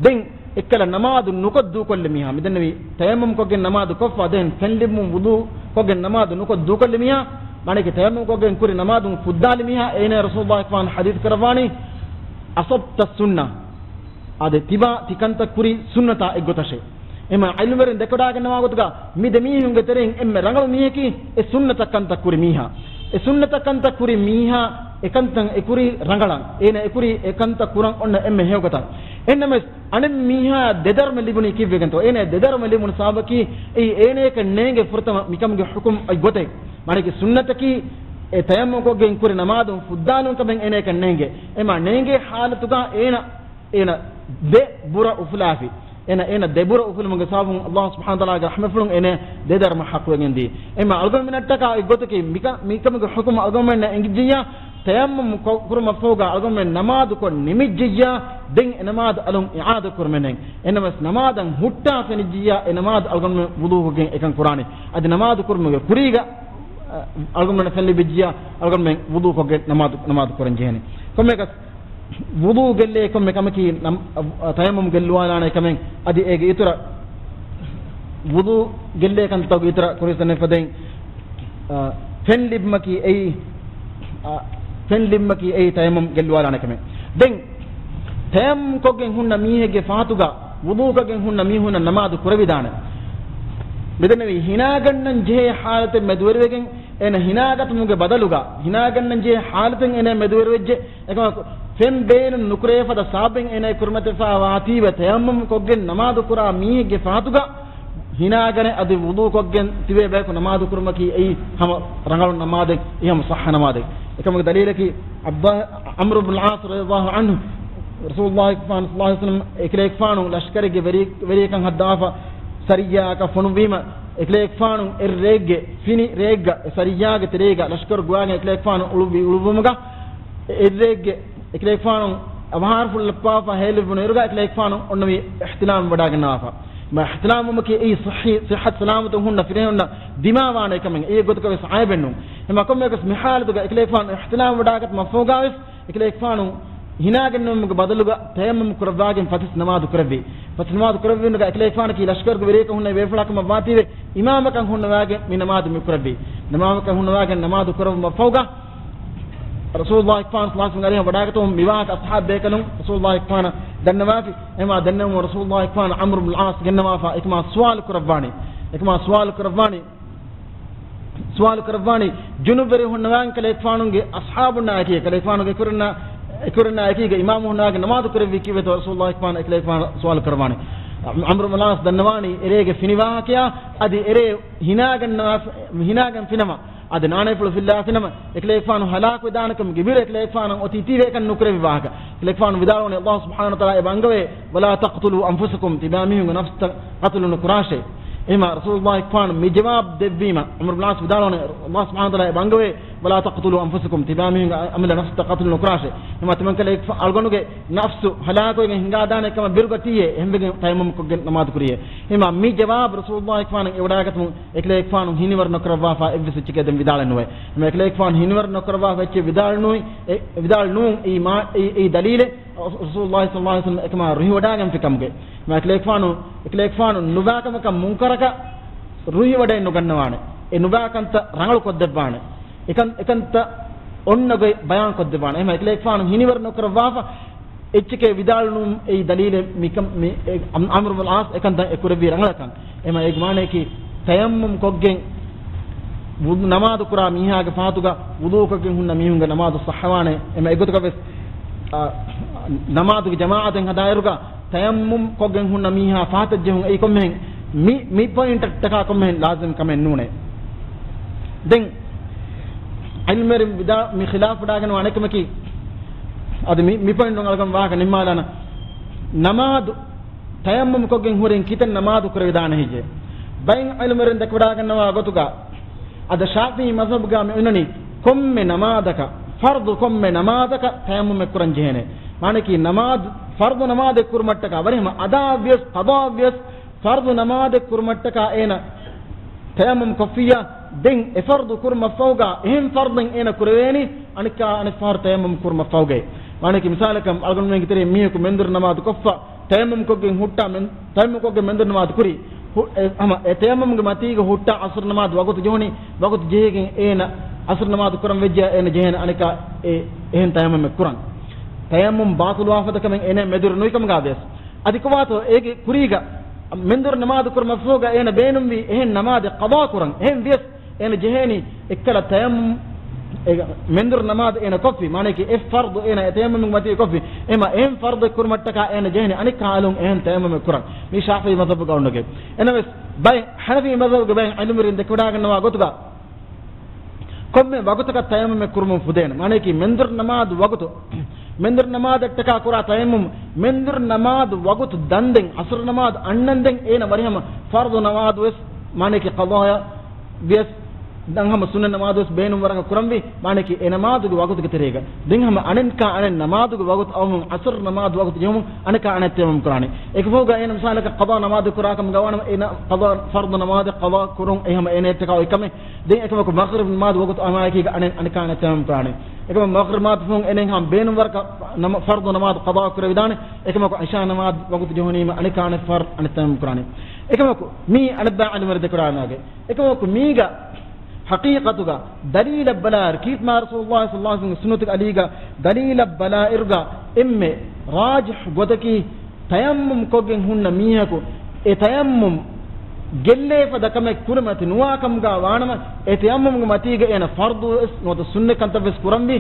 ދެން އެއްކަލަ ނަމާދު ނުކޮށް ދޫކޮށްލި މީހާ، މިދެންނެވީ ތަޔައްމަމް ކޮށްގެން ނަމާދު ކޮށްފަ، ދެން ފެން ލިބުމުން ވުޟޫ ކޮށްގެން ނަމާދު ނުކޮށް ދޫކޮށްލި މީހާ، މާނައަކީ ތަޔައްމަމް ކޮށްގެން ކުރި ނަމާދުން ފުއްދާލި މީހާ، އޭނަ ރަސޫލުﷲ އަކްރަމް ޙަދީޘް ކުރައްވާނީ، "أصبت السنة" އަދި ތިބާ ތި ކަންތައް ކުރީ ސުންނަތާ އެއްގޮތަށޭ. އެމަ ޢިލްމުވެރިން ދެކެވަޑައިގަންނަވާ ގޮތުގަ މި ދެ މީހުންގެ ތެރެއިން އެންމެ ރަނގަޅު މީހަކީ އެ ސުންނަތައް ކަންތައް ކުރި މީހާ. އެ ސުންނަތައް ކަންތައް ކުރި މީހާ އެ ކަންތައް އެ ކުރީ ރަނގަޅަށް. އޭނަ އެ ކުރީ އެ ކަންތައް ކުރަން އޮންނަ އެންމެ ހެޔޮ ގޮތަށް. އެހެންނަމަވެސް އަނެއް މީހާ ދެ ދަރުމަ ލިބުނީ ކީއްވެގެންތޯ؟ އޭނަ ދެ ދަރުމަ ލިބުނު ސަބަބަކީ އެއީ އޭނަޔަކަށް ނޭނގޭ ފުރަތަމަ މިކަމުގެ ޙުކުމް އޮތް ގޮތެއް. މާނައަކީ ސުންނަތަކީ އެ ތަޔައްމަމް ކޮށްގެން ކުރި ނަމާދުން ފުއްދާލުން ކަމެއް އޭނަޔަކަށް ނޭނގޭ. އެމަ ނޭނގޭ ޙާލަތުގަ އޭނަ އޭނަ ދެ ބުރަ އުފުލާފި. އޭނަ، އޭނަ ދެ ބުރަ އުފުލުމުގެ ސަބަބުން ﷲ ސުބްޙާނަހޫ ވަތަޢާލާގެ ރަޙްމަތްފުޅުން އޭނަ ދެ ދަރުމަ ޙައްޤުވެގެން ދީ. އެމަ އަޅުގަނޑުމެންނަށްޓަކާ އެއްގޮތަކީ މިކަ-، މިކަމުގެ ޙުކުމް އަޅުގަނޑުމެންނަށް އެނގިއްޖިއްޔާ، ތަޔައްމަމް ކޮ-، ކުރުމަށްފަހުގަ އަޅުގަނޑުމެން ނަމާދު ކޮށް ނިމިއްޖިއްޔާ، ދެން އެ ނަމާދު އަލުން އިޢާދަ ކުރުމެއް ނެތް. އެނަމަސް ނަމާދަށް ހުއްޓާ ފެނިއްޖިއްޔާ، އެ ނަމާދު އަޅުގަނޑުމެން ވުޟޫކޮށްގެން އެކަން ކުރާނެ. އަދި ނަމާދު ކުރުމުގެ ކުރީގަ، އަ، އަޅުގަނޑުމެންނަށް ފެން ލިބިއްޖިއްޔާ، އަޅުގަނޑުމެން ވުޟޫކޮށްގެން ނަމާދު، ނަމާދު ކުރަން ޖެހޭނެ. ކޮންމެއަކަސް ވުޟޫ ގެއްލޭ ކޮންމެ ކަމަކީ ނަމް-، އަ، ތަޔައްމަމް ގެއްލުވާލާނެ ކަމެއް. އަދި އޭގެ އިތުރަށް ވުޟޫ ގެއްލޭ ކަންތައް އިތުރަށް ކުރިސް ދެންނެ ފަދައިން، އަ، ފެން ލިބުމަކީ އެއީ، އަ، ފެން ލިބުމަކީ އެއީ ތަޔައްމަމް ގެއްލުވާލާނެ ކަމެއް. ދެން ތަޔައްމުމް ކޮށްގެން ހުންނަ މީހެއްގެ ފަހަތުގަ ވުޟޫ ކޮށްގެން ހުންނަ މީހުންނަށް ނަމާދު ކުރެވިދާނެ. މިދެންނެވީ ހިނާގަންނަން ޖެހޭ ޙާލަތެއް މެދުވެރިވެގެން އޭނަ ހިނާގަތުމުގެ ބަދަލުގަ، ހިނާގަންނަން ޖެހޭ ޙާލަތެއް އޭނަ މެދުވެރިވެއްޖެ. އެކަމަކު ފެން ބޭނުން ނުކުރޭ ފަދަ ސަބަބެއް އޭނަ ކުރިމަތިވެފަ ވާތީވެ ތަޔައްމުމް ކޮށްގެން ނަމާދު ކުރާ މީހެއްގެ ފަހަތުގަ ހިނާގަނެ އަދި ވުޟޫ ކޮށްގެން ތިބޭ ބަޔަކު ނަމާދު ކުރުމަކީ އެއީ ހަމަ ރަނގަޅު ނަމާދެއް، އެއީ ހަމަ ޞައްޙަ ނަމާދެއް. އެކަމުގެ ދަލީލަކީ ޢަބްދާ، ޢަމްރު ބިން ޢާޞް ރަޟިޔަﷲ ޢަންހު ރަސޫލުﷲ ޞައްލަﷲ ޢަލައިހި ވަސައްލަމް އެކަލޭގެފާނު ލަޝްކަރެއްގެ ވެރި-، ވެރިޔަކަން ހައްދާފަ ސަރިއްޔާއަކަށް ފޮނުއްވީމަ، އެކަލޭގެފާނު އެއްރޭގެ ފިނި ރޭގަ އެ ސަރިއްޔާގެ ތެރޭގަ ލަޝްކަރު ގޮވާގެން އެކަލޭގެފާނު އުޅުއްވި އުޅުއްވުމުގަ އެއްރޭގެ އެކަލޭގެފާނު އަވަހާރަފުޅު ލައްޕާފަ ހޭލެއްވުނު އިރުގަ އެކަލޭގެފާނު އޮންނަވީ އިޙްތިލާމް ވަޑާގަންނަވާފަ. މަ އިޙްތިލާމް ވުމަކީ އެއީ ޞިއްޙީ، ޞިއްޙަތު ސަލާމަތުން ހުންނަ ފިރިހެނުންނަށް ދިމާވާނެ ކަމެއް. އެއީ ގޮތަކަށް ވެސް އައިބެއް ނޫން. އެމަ ކޮންމެއަކަސް މި ޙާލަތުގަ އެކަލޭގެފާނު އިޙްތިލާމް ވަޑާގަތުމަށް ފަހުގަ ވެސް އެކަލޭގެފާނު ހިނާގެންނެވުމުގެ ބަދަލުގަ ތަޔައްމުމް ކުރައްވާގެން ފަތިސް ނަމާދު ކުރެއްވި. ފަތިސް ނަމާދު ކުރެއްވި އިރުގަ އެކަލޭގެފާނަކީ ލަޝްކަރުގެ ވެރިޔަކަށް ހުންނަ ބޭފުޅާ ކަމަށް ވާތީވެ އިމާމަކަށް ހުންނަވާގެން މި ނަމާދު މި ކުރެއްވި. ނަމާމަކަށް ހުންނަވާގެން ނަމާދު ކުރެއްވުމަށް ފަހުގަ ރަސޫލުﷲ އިކްފާނު ސަލާސް ގަރިހަ ވަޑާގަތުމުން މިވާހަކަ އަޞްޙާބު ބޭކަލުން ރަސޫލުﷲ އިކްފާނަށް ދަންނަވާފި. އެމާ ދެންނެވުމުން ރަސޫލުﷲ އިކްފާނު ޢަމްރު ބިން ޢާޞް ގެންނަވާފަ އެކަމާ ސުވާލު ކުރައްވާނީ. އެކަމާ ސުވާލު ކުރައްވާނީ. ސުވާލު ކުރައްވާނީ ޖުނުބްވެރި ހުންނަވާން ކަލޭގެފާނުގެ އަޞްޙާބުންނާއެކީ، ކަލޭގެފާނުގެ އެކުރެންނާ، އެކުރެންނާއެކީގެ އިމާމު ހުންނަވާގެން ނަމާދު ކުރެއްވީ ކީއްވެތޯ ރަސޫލުﷲ އިކްފާނު އެކަލޭގެފާނު ސުވާލު ކުރައްވާނީ. ޢަމްރު ބިން ޢާޞް ދަންނަވާނީ އެރޭގެ ފިނި ވާހަކަޔާ އަދި އެރޭ ހިނާގަންނަވާ، ހިނާގަން ފިނަމަ އަދި ނާނޭފުޅު ފިއްލާފިނަމަ، އެކަލޭގެފާނު ހަލާކުވެދާނެކަމުގެ މިރު އެކަލޭގެފާނަށް އޮތީ ތީވެ އެކަން ނުކުރެއްވި ވާހަކަ. އެކަލޭގެފާނު ވިދާޅުވަނީ ﷲ ސުބްޙާނަހޫ ވަތަޢާލާ އެބަ އަންގަވޭ، "ولا تقتلوا أنفسكم" ތިބާމީހުންގެ ނަފްސުތައް ޤަތުލު ނުކުރާށޭ. އެހެމަ ރަސޫލުﷲ އިކްފާނު މި ޖަވާބު ދެއްވީމަ، ޢަމްރު ބިން ޢާޞް ވިދާޅުވަނީ، ﷲ ސުބްޙާނަހޫ ވަތަޢާލާ އެބަ އަންގަވޭ، "ولا تقتلوا أنفسكم" ތިބާމީހުންގެ އަމިއްލަ ނަފްސުތައް ޤަތުލު ނުކުރާށޭ. އެހެމަ ތިމަންކަލޭގެފާ އަޅުގަނޑުގެ ނަފްސު ހަލާކުވެގެން ހިނގާދާނެ ކަމަށް ބިރުގަތީއޭ، އެހެންވެގެން ތަޔައްމުމް ކޮށްގެން ނަމާދު ކުރީއޭ. އެހެމަ މި ޖަވާބު ރަސޫލުﷲ އިކްފާނު އެވަޑާގަތުމުން އެކަލޭގެފާނު ހިނިވަރު ނުކުރައްވާފަ އެއްވެސް އެއްޗެކޭ ދެން ވިދާޅެއް ނުވޭ. އެމަ އެކަލޭގެފާނު ހިނިވަރު ނުކުރައްވާފަ އެއްޗެއް ވިދާޅު ނުވި، އެ، ވިދާޅު ނޫން އެއީ މާ، އެއީ، އެއީ ދަލީލެއް ރަސޫލުﷲ ޞައްލަﷲ ޢަލައިހި ވަސައްލަމަ އެކަމާ ރުހިވަޑާގެންފި ކަމުގެ. އެމަ އެކަލޭގެފާނު، އެކަލޭގެފާނު ނުވާ ކަމަކަށް މުންކަރަކަށް ރުހިވަޑައެއް ނުގަންނަވާނެ. އެ ނުވާ ކަންތައް ރަނގަޅު ކޮށްދެއްވާނެ. އެކަން، އެކަންތައް އޮންނަ ގޮތް ބަޔާން ކޮށްދެއްވާނެ. އެހެމަ އެކަލޭގެފާނު ހިނިވަރު ނުކުރައްވާފަ އެއްޗެކޭ ވިދާޅު ނޫން އެއީ ދަލީލެއް މިކަން، މި، އެ، ޢަމް-، ޢަމްރު ބިން ޢާޞް އެކަންތައް އެ ކުރެއްވީ ރަނގަޅަކަން. އެމަ އޭގެ މާނަޔަކީ ތަޔައްމުމް ކޮށްގެން ވު-، ނަމާދު ކުރާ މީހާގެ ފަހަތުގަ ވުޟޫ ކޮށްގެން ހުންނަ މީހުންގެ ނަމާދު ޞައްޙަވާނެ. އެމަ އެގޮތަކަށް ވެސް، އާ، ނަމާދުގެ ޖަމާޢަތެއް ހަދާއިރުގަ ތަޔައްމުމް ކޮށްގެން ހުންނަ މީހާ ފަހަތަށް ޖެހުން އެއީ ކޮންމެހެން؟ މި، މި ޕޮއިންޓަށްޓަކާ ކޮންމެހެން ލާޒިމް ކަމެއް ނޫނޭ. ދެން ޢިލްމުވެރިން ވިދާ-، މި ޚިލާފު ވެޑާގެންވާ އަނެއްކަމަކީ، އަދި މި، މި ޕޮއިންޓުން އަޅުގަނޑު ވާހަކަ ނިންމާލާނަން. ނަމާދު ތަޔައްމުމް ކޮށްގެން ހުރެން ކިތަން ނަމާދު ކުރެވިދާނެ ހެއްޔޭ؟ ބައެއް ޢިލްމުވެރިން ދެކެވަޑާގަންނަވާ ގޮތުގަ، އަދަ ޝާފިޢީ މަޒްހަބުގަ މި އޮންނަނީ ކޮންމެ ނަމާދަކަށް، ފަރްޟު ކޮންމެ ނަމާދަކަށް ތަޔައްމުމެއް ކުރަން ޖެހޭނެ. މާނައަކީ ނަމާދު، ފަރްޟު ނަމާދެއް ކުރުމަށްޓަކާ ވަރިހަމަ އަދާވިޔަސް، ޤަޟާވިޔަސް، ފަރްޟު ނަމާދެއް ކުރުމަށްޓަކާ އޭނަ ތަޔައްމުމް ކޮށްފިއްޔާ، ދެން އެ ފަރްޟު ކުރުމަށްފަހުގަ އެހެން ފަރްޟެއް އޭނަ ކުރެވޭނީ، އަނެއްކާ އަނެއް ފަހަރު ތަޔައްމުމް ކުރުމަށްފަހުގައި. މާނައަކީ މިސާލަކަށް އަޅުގަނޑުމެންގެ ތެރެއިން މީހަކު މެންދުރު ނަމާދު ކޮށްފަ، ތަޔައްމުމް ކޮށްގެން ހުއްޓާ މެން-، ތަޔައްމުމް ކޮށްގެން މެންދުރު ނަމާދު ކުރި. ހު-، އެ، ހަމަ އެ ތަޔައްމުމްގެ މަތީގަ ހުއްޓާ ޢަޞްރު ނަމާދު ވަގުތު ޖެހުނީ، ވަގުތު ޖެހިގެން އޭނަ ޢަޞްރު ނަމާދު ކުރަން ވެއްޖެޔާ އޭނަ ޖެހޭނެ އަނެއްކާ އެ، އެހެން ތަޔައްމުމެއް ކުރަން. ތަޔައްމުމް ބާޠިލުވާ ފަދަ ކަމެއް އޭނަ މެދުރު ނުވި ކަމުގަ ވިޔަސް. އަދި ކޮބާތޯ އޭގެ ކުރީގަ މެންދުރު ނަމާދު ކުރުމަށްފަހުގަ އޭނަ ބޭނުންވީ އެހެން ނަމާދެއް ޤަޟާ ކުރަން. އެހެން ވިޔަސް އޭނަ ޖެހޭނީ އެއްކަލަ ތަޔައްމުމް، އެ މެންދުރު ނަމާދު އޭނަ ކޮށްފި، މާނައަކީ އެ ފަރްޟު އޭނަ އެ ތަޔައްމުމްގެ މަތީ ކޮށްފި. އެމަ އެހެން ފަރްޟެއް ކުރުމަށްޓަކާ އޭނަ ޖެހޭނީ އަނެއްކާ އަލުން އެހެން ތަޔައްމުމެއް ކުރަން. މީ ޝާފިޢީ މަޒްހަބުގަ އޮންނަ ގޮތް. އެނަވެސް ބައެއް ޙަނަފީ މަޒްހަބުގެ ބައެއް ޢިލްމުވެރިން ދެކެވަޑާގަންނަވާ ގޮތުގަ ކޮންމެ ވަގުތަކަށް ތަޔައްމުމެއް ކުރުމުން ފުދޭނެ. މާނައަކީ މެންދުރު ނަމާދު ވަގުތު، މެންދުރު ނަމާދަށްޓަކާ ކުރާ ތަޔައްމުމް، މެންދުރު ނަމާދު ވަގުތު ދަންދެން، ޢަޞްރު ނަމާދު އަންނަންދެން އޭނަ ވަރިހަމަ ފަރްޟު ނަމާދު ވެސް، މާނައަކީ ޤަޟާޔަށް ވިޔަސް، ދަން ހަމަ ސުންނަ ނަމާދު ވެސް ބޭނުން ވަރަކަށް ކުރަންވީ، މާނައަކީ އެ ނަމާދުގެ ވަގުތުގެ ތެރޭގަ. ދެން ހަމަ އަނެއްކާ އަނެއް ނަމާދުގެ ވަގުތު އައުމުން ޢަޞްރު ނަމާދު ވަގުތު ޖެހުމުން އަނެއްކާ އަނެއް ތަޔައްމުމް ކުރާނެ. އެކަމަކު އޭނަ މިސާލަކަށް ޤަޟާ ނަމާދު ކުރާ ކަމުގަ ވާނަމަ، އޭނަ ޤަޟާ، ފަރްޟު ނަމާދެއް ޤަޟާ ކުރުން އެހެމަ އޭނައަށްޓަކާ އޮތް ކަމެއް. ދެން އެކަމަކު މަޣްރިބް ނަމާދު ވަގުތު އައުމާއެކީގަ އަނެއް، އަނެއްކާ އަނެއް ތަޔައްމުމް ކުރާނެ. އެކަމަކު މަޣްރިބް ނަމާދު ފަހުން އޭނަ ހަމަ ބޭނުން ވަރަކަށް ނަމަ-، ފަރްޟު ނަމާދު ޤަޟާ ކުރެވިދާނެ. އެކަމަކު ޢިޝާ ނަމާދު ވަގުތު ޖެހުނީމަ އަނެއްކާ އަނެއް ފަރްޟު އަނެއް ތަޔައްމުމް ކުރާނެ. އެކަމަކު މީ އަނެއްބައި ޢިލްމުވެރިން ދެކެވަޑާގަންނަވާ ގޮތް. އެކަމަކު މީގަ ޙަޤީޤަތުގަ ދަލީލަށް ބަލާއިރު، ކީރިތި މާތް ރަސޫލުﷲ ޞައްލަﷲ ޢަލައިހި ވަސައްލަމްގެ ސުންނަތުގެ އަލީގަ ދަލީލަށް ބަލާއިރުގަ އެންމެ ރާޖިޙު ގޮތަކީ، ތަޔައްމުމް ކޮށްގެން ހުންނަ މީހަކު އެ ތަޔައްމުމް ގެއްލޭ ފަދަ ކަމެއް ކުރިމަތި ނުވާ ކަމުގަ ވާނަމަ، އެ ތަޔައްމުމްގެ މަތީގަ އޭނަ ފަރްޟު ވެސް ނުވަތަ ސުންނަ ކަންތައް ވެސް ކުރަންވީ،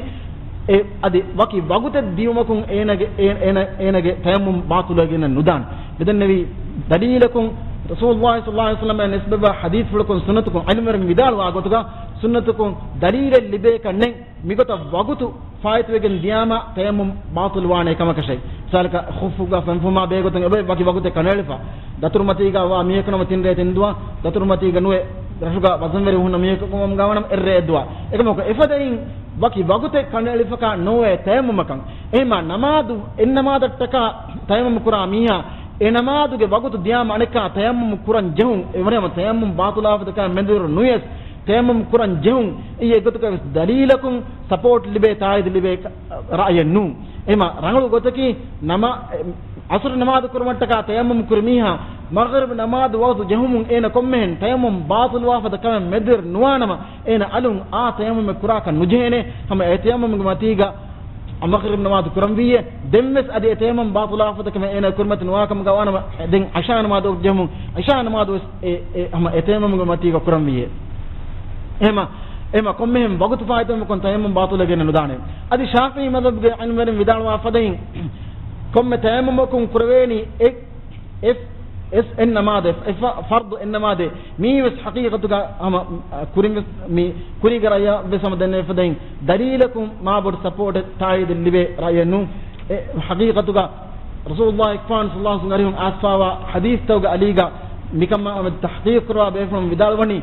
އެ އަދި ވަކި ވަގުތެއް ދިޔުމަކުން އޭނަގެ، އޭ-، އޭނަ-، އޭނަގެ ތަޔައްމުމް ބާޠިލުވެގެން ނުދާނެ. މިދެންނެވި ދަލީލަކުން، ރަސޫލުﷲ ޞައްލަﷲ ޢަލައިހި ވަސައްލަމަށް ނިސްބަތްވާ ޙަދީޘްފުޅަކުން ސުންނަތުކުން ޢިލްމުވެރިން ވިދާޅުވާ ގޮތުގަ، ސުންނަތުކުން ދަލީލެއް ލިބޭކަށް ނެތް. މިގޮތަށް ވަގުތު ފާއިތުވެގެން ދިޔާމަ ތަޔައްމުމް ބާޠިލުވާނެ ކަމަކަށެއް. މިސާލަކަށް ޚުއްފުގަ ފެންފުމާ ބެހޭގޮތުން އެބައި ވަކި ވަގުތެއް ކަނޑައެޅިފަ. ދަތުރުމަތީގަ ވާ މީހަކު ނަމަ ތިން ރޭ ތިން ދުވަ، ދަތުރުމަތީގަ ނުވެ ރަށުގަ ވަޒަންވެރި ހުންނަ މީހަކު ކަމުގަ ވާނަމަ އެއްރޭ އެއްދުވަ. އެކަމަކު އެފަދައިން ވަކި ވަގުތެއް ކަނޑައެޅިފަކާ ނޯވޭ ތަޔައްމުމަކަށް. އެހެމާ ނަމާދު، އެއް ނަމާދަށްޓަކާ ތަޔައްމުމު ކުރާ މީހާ، އެ ނަމާދުގެ ވަގުތު ދިޔާމަ އަނެއްކާ ތަޔައްމުމު ކުރަން ޖެހުން. އެވަރެމަ ތަޔައްމުމް ބާޠިލާފަދަ ކަމެއް މެދުވެރި ނުވިޔަސް، ތަޔައްމުމް ކުރަން ޖެހުން. އެއީ އެގޮތުގައި ވެސް ދަލީލަކުން ސަޕޯޓް ލިބޭ، ތާއީދު ލިބޭ ރައަޔެއް ނޫން. އެހެމާ ރަނގަޅު ގޮތަކީ، ނަމާ-، ޢަޞުރު ނަމާދު ކުރުމަށްޓަކާ ތަޔައްމުމް ކުރި މީހާ، މަޣްރިބް ނަމާދު ވަގުތު ޖެހުމުން އޭނަ ކޮންމެހެން ތަޔައްމުމް ބާޠިލުވާފަދަ ކަމެއް މެދުވެރި ނުވާނަމަ، އޭނަ އަލުން އާ ތަޔައްމުމެއް ކުރާކަށް ނުޖެހޭނެ. ހަމަ އެ ތަޔައްމުމުގެ މަތީގަ މަޣްރިބް ނަމާދު ކުރަންވީއޭ. ދެންވެސް އަދި އެ ތަޔައްމުމް ބާޠިލާފަދަ ކަމެއް އޭނަ ކުރިމަތި ނުވާ ކަމުގަ ވާނަމަ، ދެން ޢިޝާ ނަމާދު ޖެހުމުން، ޢިޝާ ނަމާދު ވެސް އެ، އެ، ހަމަ އެ ތަޔައްމުމުގެ މަތީގަ ކުރަންވީއޭ. އެހެމަ، އެހެމަ ކޮންމެހެން ވަގުތު ފާއިތުވުމަކުން ތަޔައްމުމް ބާޠިލުވެގެން ނުދާނެ. އަދި ޝާފިޢީ މަޛްހަބުގެ ޢިލްމުވެރިން ވިދާޅުވާ ފަދައިން، ކޮންމެ ތަޔައްމުމަކުން ކުރެވޭނީ އެ އެ، އެސް އެއް ނަމާދެއް، އެ ފަ-، ފަރްޟު އެއް ނަމާދެއް. މީ ވެސް ޙަޤީޤަތުގަ ހަމަ، އަ، ކުރިން ވެސް މި ކުރީގެ ރައްޔަށް ވެސް ހަމަ ދެންނެވި ފަދައިން، ދަލީލަކުން މާބޮޑު ސަޕޯޓެއް ތާއީދެއް ލިބޭ ރައްޔެއް ނޫން. އެ ޙަޤީޤަތުގަ ރަސޫލުﷲ އެކުފާނު ޞައްލަﷲ ޢަލައިހި ވަސައްލަމަ އަރިހުން އައިސްފާވާ ޙަދީޘްތަކުގެ އަލީގަ މިކަމާ މެދު ތަޙްޤީޤު ކުރާ ބޭފުޅުން ވިދާޅުވަނީ،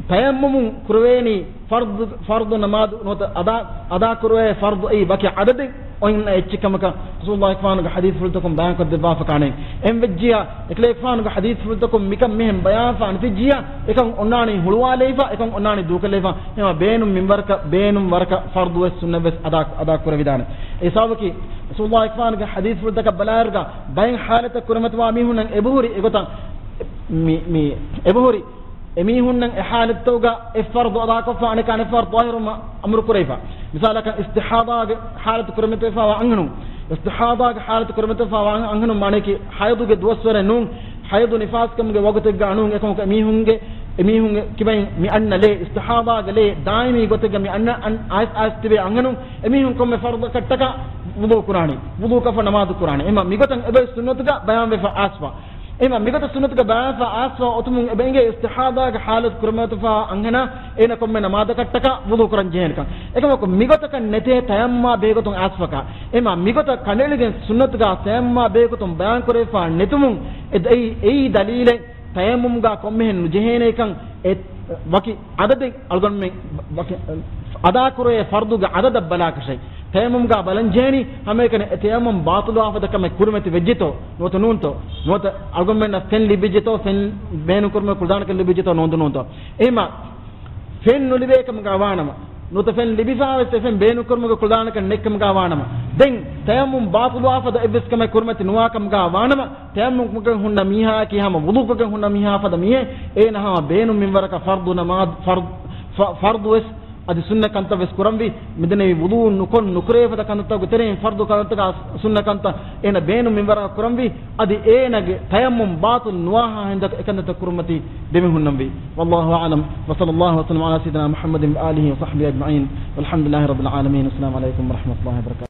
ތަޔައްމުމުން ކުރެވޭނީ ފަރްޟު، ފަރްޟު ނަމާދު ނުވަތަ އަދާ، އަދާ ކުރެވޭ ފަރްޟު އެއީ ވަކި ޢަދަދެއް އޮތް ނަ އެއްޗެއް ކަމަކަށް ރަސޫލުﷲ އެކުފާނުގެ ޙަދީޘްފުޅުތަކުން ބަޔާންކޮށްދެއްވާފަ ކާނެ. އެހެން ވެއްޖިއްޔާ، އެކަލޭގެފާނުގެ ޙަދީޘްފުޅުތަކުން މިކަން މިހެން ބަޔާންފަ ނެތިއްޖިއްޔާ، އެކަން އޮންނާނީ ހުޅުވާލައިފަ، އެކަން އޮންނާނީ ދޫކޮށްލައިފަ. ހަމަ ބޭނުން މިންވަރަކަށް، ބޭނުން ވަރަކަށް ފަރްޟު ވެސް ސުންނަ ވެސް އަދާ، އަދާ ކުރެވިދާނެ. އެ ސަބަބަކީ، ރަސޫލުﷲ އެކުފާނުގެ ޙަދީޘްފުޅުތަކަށް ބަލާއިރުގަ ބައެއް ޙާލަތަށް ކުރިމަތިވާ މީހުންނަށް އެބަހުރި އެގޮތަށް މި، މި އެބަހުރި އެމީހުންނަށް އެ ޙާލަތުގަ އެއް ފަރްޟު އަދާކޮށްފަ އަނެކާ އަނެއް ފަރްޟު ޠާހިރުވުމަށް އަމުރު ކުރެވިފަ. މިސާލަކަށް އިސްތިޙާޟާގެ ޙާލަތު ކުރިމަތިވެފަވާ އަންހެނުން، އިސްތިޙާޟާގެ ޙާލަތު ކުރިމަތިވެފަވާ އަންހެނުން މާނައަކީ ޙައިޟުގެ ދުވަސްވަރެއް ނޫން، ޙައިޟު ނިފާސްކަމުގެ ވަގުތެއްގަ ނޫން، އެކަމަކު އެމީހުންގެ، އެމީހުންގެ ކިބައިން މި އަންނަ ލޭ، އިސްތިޙާޟާގެ ލޭ ދާއިމީ ގޮތެއްގަ މި އަންނަ، އަން، އައިސް، އައިސް ތިބޭ އަންހެނުން އެމީހުން ކޮންމެ ފަރްޟަކަށްޓަކާ ވުޟޫ ކުރާނީ، ވުޟޫކޮށްފަ ނަމާދު ކުރާނީ. އެމަ މިގޮތަށް އެބައި ސުންނަތުގަ ބަޔާންވެފަ އައިސްފަ. އެމަ މިގޮތަށް ސުންނަތުގަ ބަޔާންފަ އައިސްފަ އޮތުމުން އެބަ އިނގޭ އިސްތިޙާޟާގެ ޙާލަތު ކުރިމަތިފަ އަންހެނާ އޭނަ ކޮންމެ ނަމާދަކަށްޓަކާ ވުޟޫ ކުރަން ޖެހޭނެކަން. އެކަމަކު މިގޮތަކަށް ނެތޭ ތަޔައްމާ ބެހޭގޮތުން އައިސްފަކާ. އެމަ މިގޮތަށް ކަނޑައެޅިގެން ސުންނަތުގަ ތަޔައްމާ ބެހޭގޮތުން ބަޔާންކުރެވިފަ ނެތުމުން އެ، އެއީ، އެއީ ދަލީލެއް ތަޔައްމުމުގަ ކޮންމެހެން ނުޖެހޭނެކަން. އެ ވަކި ޢަދަދެއް އަޅުގަނޑުމެން ވަކި އަދާކުރޭ ފަރްޟުގެ ޢަދަދަށް ބަލާކަށެއް. ތަޔައްމުމުގަ ބަލަން ޖެހެނީ ހަމައެކަނި އެ ތަޔައްމުމް ބާޠިލުވާފަދަ ކަމެއް ކުރިމަތި ވެއްޖެތޯ ނުވަތަ ނޫންތޯ؟ ނުވަތަ އަޅުގަނޑުމެންނަށް ފެން ލިބިއްޖެތޯ، ފެން ބޭނުންކުރުމަށް ކުޅަދާނަކަން ލިބިއްޖެތޯ ނޯންދު ނޫންތޯ؟ އެހެމަ ފެން ނުލިބޭ ކަމުގަ ވާނަމަ، ނުވަތަ ފެން ލިބިފާވެސް އެ ފެން ބޭނުންކުރުމުގެ ކުޅަދާނަކަން ނެތްކަމުގަ ވާނަމަ، ދެން ތަޔައްމުމް ބާޠިލުވާފަދަ އެއްވެސް ކަމެއް ކުރިމަތި ނުވާ ކަމުގަ ވާނަމަ، ތަޔައްމުމް ކޮށްގެން ހުންނަ މީހާއަކީ ހަމަ ވުޟޫކޮށްގެން ހުންނަ މީހާ ފަދަ މީހެއް. އޭނަ ހަމަ ބޭނުން މިންވަރަކަށް ފަރްޟު ނަމާދު، ފަރް-، ފަ-، ފަރްޟު ވެސް އަދި ސުންނަ ކަންތައް ވެސް ކުރަންވީ. މިދެންނެވި ވުޟޫ ނުކޮށް ނުކުރެވޭ ފަދަ ކަންތައްތަކުގެ ތެރެއިން ފަރްޟު ކަންތައްތަކާ ސުންނަ ކަންތައް އޭނަ ބޭނުން މިންވަރަކަށް ކުރަންވީ. އަދި އޭނަގެ ތަޔައްމުމް ބާޠިލު ނުވާހާ ހިނދަކަށް އެކަންތައްތައް ކުރިމަތި ދެމިހުންނަންވީ. والله أعلم، وصلى الله وسلم على سيدنا محمد وآله وصحبه أجمعين، والحمد لله رب العالمين. السلام عليكم ورحمة الله وبركاته.